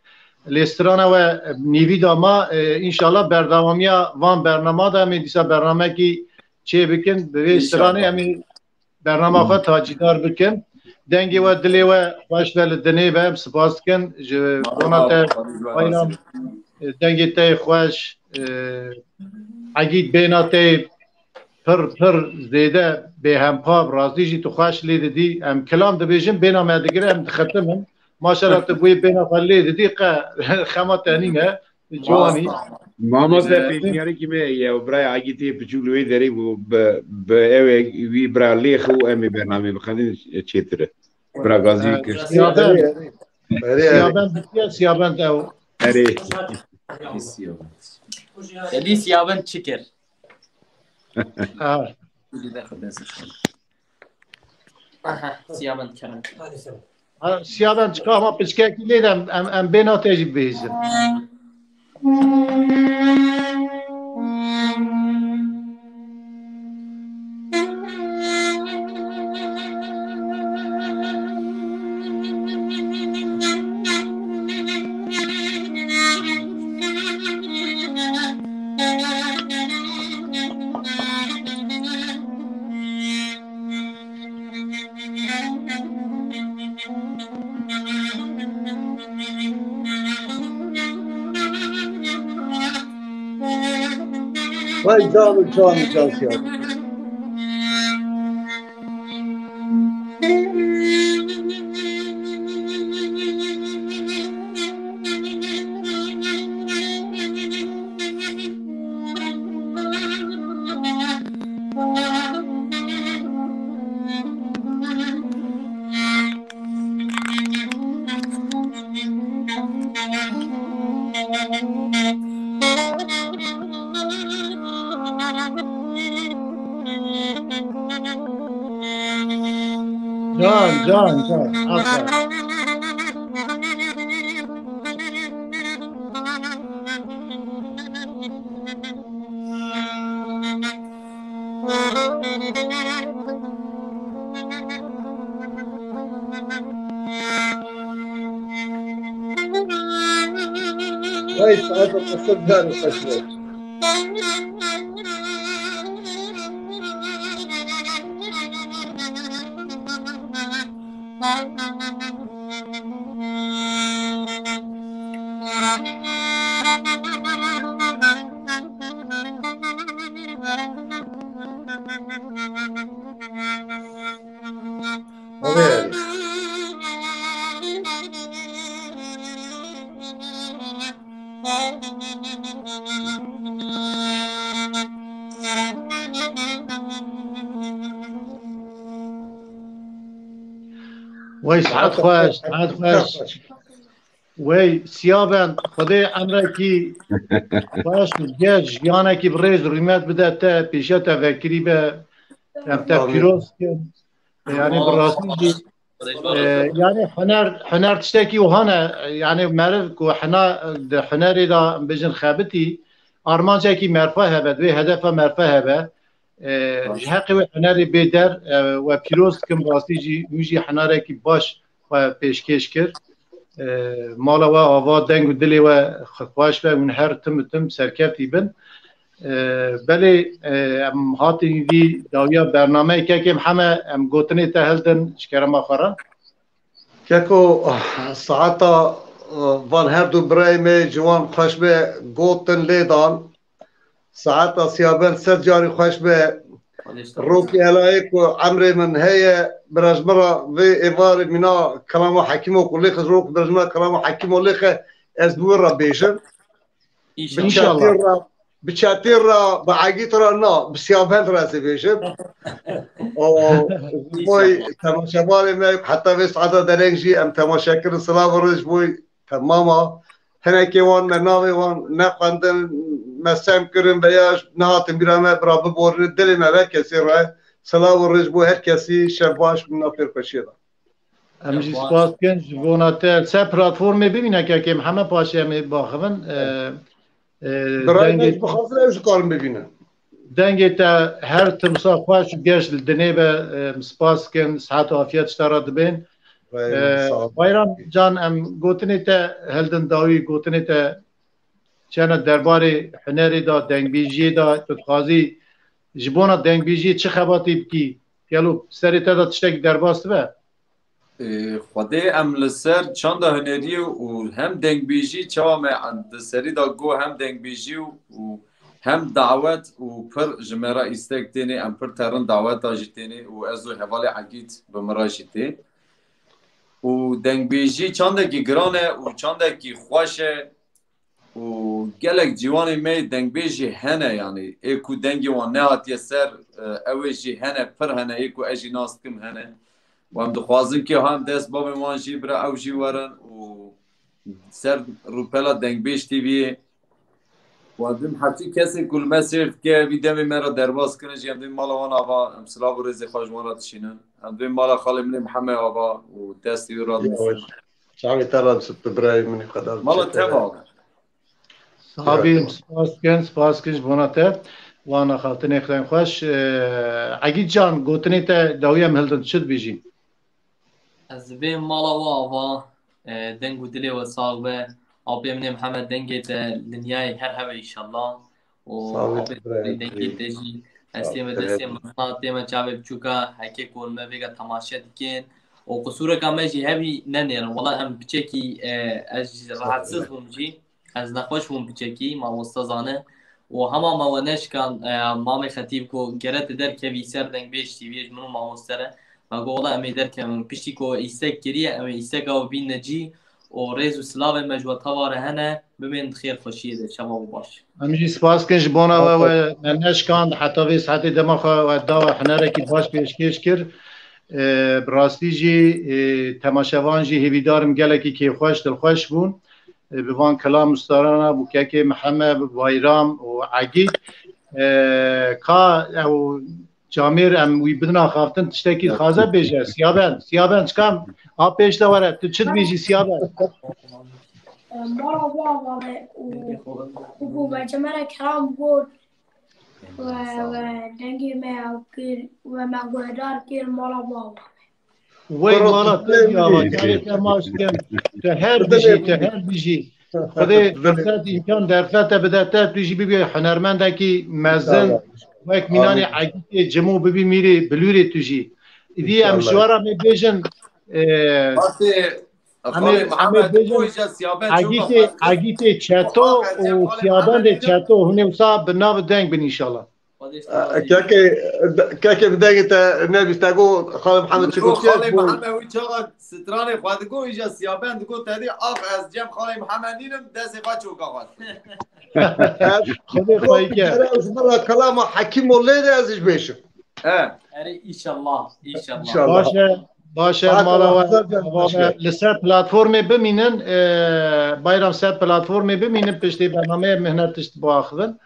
lê strana we nîvî da ma, e, înşallah berdewamiya van bernama de em ê dîsa bernamekî çê bikin, bi vê stranê Înşallah. Em ê bernama xwe tacîdar bikin. Dengê we, dilê we xweş be, li dinê be. Em spas dikin ji bona te Bayram, e, dengê te yê xweş, e, Egîd bêhna te yê pir, pir zêde bêhempa, bi rastî jî tu xweş lê didî. Em kilam dibêjin, bêhna me digire, em dixetimin. Maşallah tu bûyê bêhna xwe lê didî, qe xema te nîne. Ciwanî. Mamoste, e, pêşniyarêkî me ye, ew birayê Egîdê piçûk li wê derê bû, bi, bi ew ê wî bira lêx û em ê bernameyê biqedin çêtir e. Bira Gazî, e, kir. Siyaben. Erê, erê. Siyaben bitiye, Siyaben ew. Erê. Te dî Siyaben çi kir? Ha. Aha, Siyaben kerem. Ha, Siyaben çika ama piçkekî lê de em, em, em bêhna te jî bihîzin. Vay canım, canım, can siyah. Can, can, can. Aferin. Vay, saete qisir dar xweş be. Wey, saet xweş, saet xweş. Wey, Siyaben, Xwedê emrekî xweş û geş, jiyanekî bi rêz û rîmet bide te, pêşiya te vekirî be, em te pîroz bikin. Yani bi rastî jî, e, yani huner, huner tiştekî wiha ne, yani meriv ku hina, di hunerê de bijin xebitî, armancekî merfa hebe, divê hedefa merfa hebe. E, ji heqê wê hunerê bê der, e, we pîroz dikim, rastî jî, wî jî hunarekî baş xwe pêşkêş kir. E, mala we ava, deng û dilê we xweş be, hûn her tim û tim serkeftî bin. E, belê, e, em hatin vî dawiya bernameyê, kekê Mihemed, em gotinê te hildin ji kerema xwe re. Keko, saeta, e, van her du birayê me ciwan xweş be, gotin lê dan. Saeta Siyaben sed carî xweş be. Rokê helayê ku emrê min heye, bira ji min re vê êvarê mîna Kelama Hekîmo ku lêxe, ji rok bira ji min re Kelama Hekîmo lêxe, ez bi wê re bêjim. Bi çetê re, bi çetê re, bi Egît re na, bi Siyaben re ez ê bêjim. O, ji bo temaşevanê me, heta vê saeta dereng jî em temaşe kirin, silav û rêz ji bo temama. Hinekê wan me navê wan nexwendin, me sem kirin veya nehatin bîra me, bira biborînin, dilê me bi her kesî re. Silav û rêz bo her kesî, şev baş, mîna fêrxweşiyê de. Em jî spas dikin ji bona te. Ser platformê bibîne kekê Mihemed, paşê em ê baxivin. E, e, Birayê me dengê ji bixwazin ew jî karin bibînin. Dengê te her timsa xweş û geş li dinê be. Em spas dikin, sihet û afiyet ji te re dibên. Vay, E, sağ ol. Bayram can, em gotinê te hildin dawî, gotinê te çene derbarê hunerê de, dengbêjiyê de, tu dixwazî ji bona dengbêjiyê çi xebatê bikî? Gelo serê te de tiştekî derbas dibe? Ê, Xwedê em li ser çanda huneriyê û hem dengbêjî çawa me di serî de got, hem dengbêjî û hem dawet û pir ji me re îstek tênê, em pir terin daweta jî tênê û ez û hevalê Egît bi min re jî tê. Û dengbêjî çandekî giran e û çandekî xweş e. Û gelek ciwanê me yê dengbêj jî hene, yanî ê ku dengê wan nehatiye ser, e, ew ê jî hene, pir hene, ê ku ez jî nas dikim hene. Û em dixwazin ki ha em dest babên wan jî bira ew jî werin û ser rûpela Dengbêj T V'yê. Û em dibin her çi kesê ku li me sêr dike, vî demê me re derbas kirin jî, em dibin mala wan ava, em silav û rêzê xwe ji wan re dişînin. Em dibin mala xalê min ê Mihemed ava û destê wî radinîsin. Çavê te re bi birayê min ê xwedar. Mala te va. Sabî, spas dikin, spas dikin ji bona te. Wan axaftinê xeyn xweş. E, Egîd can, gotinê te dawî em hildin, çi dibêjî? Ez dibêm mala we ava, e, deng û dilê we sax be. Apê min ê Mihemed dengê te li dinyayê her hebe înşallah. Û Sağ ol, apê birayê dengê te jî. Ez tême destê mezina, tême çavê biçûka, heke ku me vêga temaşe dikin. Û qisûreka me jî hebî nenêrin. Wela em piçekî, e, ez jî rahatsiz bûm jî. Ez nexweş bûm piçekî, mamoste zane. Û hema me we neşikan, e, mamê Xetîb ku gere tu derkevî ser Dengbêj T V'yê ji min û mamoste re. Me got, wela em ê derkevin. Piştî ku îstek kiriye, em ê îsteka we bînne cî. Û rêz û silavên me ji we teva re hene. Bimên di xêr xweşiyê de. Şeva we baş. Em jî spas dikin ji bona we, we me neşkand. Heta vê saetê dema xwe we da we hunerekî baş pêşkêş kir. E, bi rastî jî, e, temaşevan jî hêvîdar im gelekî kêfxweş, dilxweş bûn. E, bi van kilam û starana, bi kekê Mihemed, bi Bayram û Egîd. E, ka ew camêr em wî bidin axaftin, tiştekî dixwaze bêje. Siyabend, Siyabend, çikam a pêş de were, tu çi dibêjî Siyabend? Mala bava ve û û me cemere kelam got ve ve dengê me ew kir ve me guhdar kir mala bava. Wey mala te cava, careke maşken. Te her bijî, te her bijî. Xwedê firsat, îmkan, derfet te bide te, tu jî bibî hunermendekî mezin. Wek mînanê Egîtê Cimo bibî mîrê bilûrê tu jî. Îdî em ji we re mê bêjin, e, Xalê Mihemed, bêjin, Egîtê, Egîtê Çeto û Siyabendê Çeto hûn ê wisa bi nav deng bin înşallah. Kekê, kekê bi dengê te nebîst, te got Xalê Mihemed çi gotiye? Xalê Mihemed wî çaxa stranê xwe digot, îja Siyabend digot, te dî ax ez cem Xalê Mihemed nînim, destê xwe çoka xwe. Xwedê xweyke. Ji ber re kelama Hekîm Mollê de ez ji bêjim. He. Erê, înşallah, înşallah. Baş e, baş e, mala we, li ser platformê bimînin, e, Bayram, ser platformê bimînin, piştê bernameyê mihnet tişt biaxivin.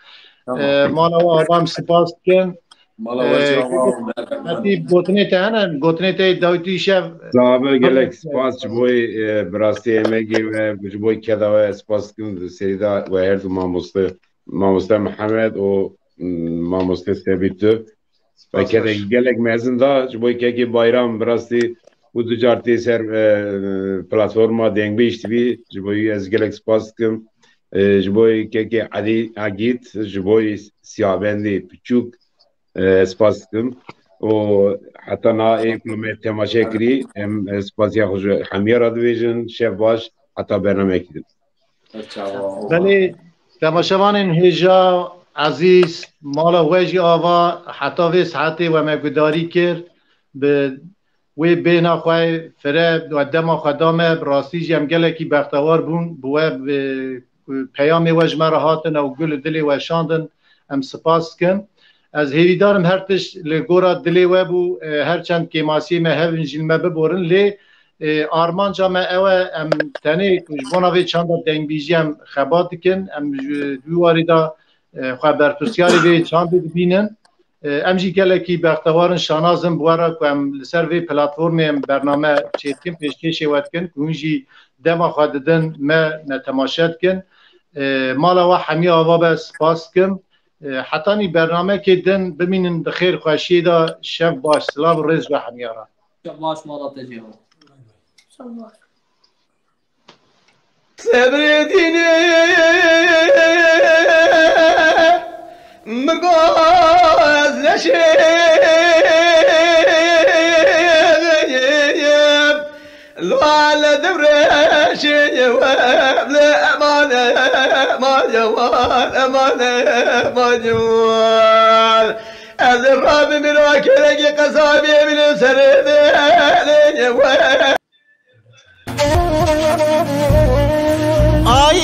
E, mala we ava em spas dikin. Mala we jî ava em berxemdin. Hetî gotinê te hene, gotinê te yê dawî tu îşev. Sabe gelek spas ji bo, e, bi rastî emegê we, ji bo keda we spas dikim, serî de we her du mamoste, mamoste Mihemed û, mm, mamoste Sebî tu. Ve kedekî gelek mezin da ji bo kekê Bayram bi rastî û du car tê ser, e, platforma Dengbêj T V, ji bo wî ez gelek spas dikim. E, ji bo kekê Edî Agît, ji bo Siyabendê piçûk, e, spas dikim. Û heta na ê ku me temaşe kirî, em, e, spasiya xwe ji hemiya re dibêjin. Şev baş, heta bernameyekî din. Belê, temaşevanên hêja, ezîz, mala we jî ava, heta vê saetê we me gudarî kir, bi wê bêhna xwe fire, we dema xwe da me, bi rastî jî em gelekî bextewar bûn, bi we, bi peyamê we ji me re hatin ew gul dilê we şandin, em spas dikin. Ez hêvîdar im her tişt li gora dilê we bû, e, her çend kêmasiyê me hebin jî li me biborin, lê, e, armanca me ew e, em tenê ku ji bona vê çanda dengbêjiyê em xebat dikin, em ji wî warî de, e, xwe berpirsiyarê vê çandê dibînin. E, em jî gelekî bextewar in, şanaz in bi we re ku em li ser vê platformê em bername çêdikin, pêşkêşê we dikin, ku hûn jî dema xwe didin me, me temaşe dikin. E, mala we hemî ava be, spas dikim. E, hetanî bernamekê din bimînin di xêr xweşiyê de, şev baş, silav û rêz ji we hemiya re. Şev baş, mala te jî ava. Şev baş. Sebrê dînê min goz neşê. Lale devreşê we le eman, eman, eman, eman, eman. Ez rabim ra keregi qesabê min serê de we. Ay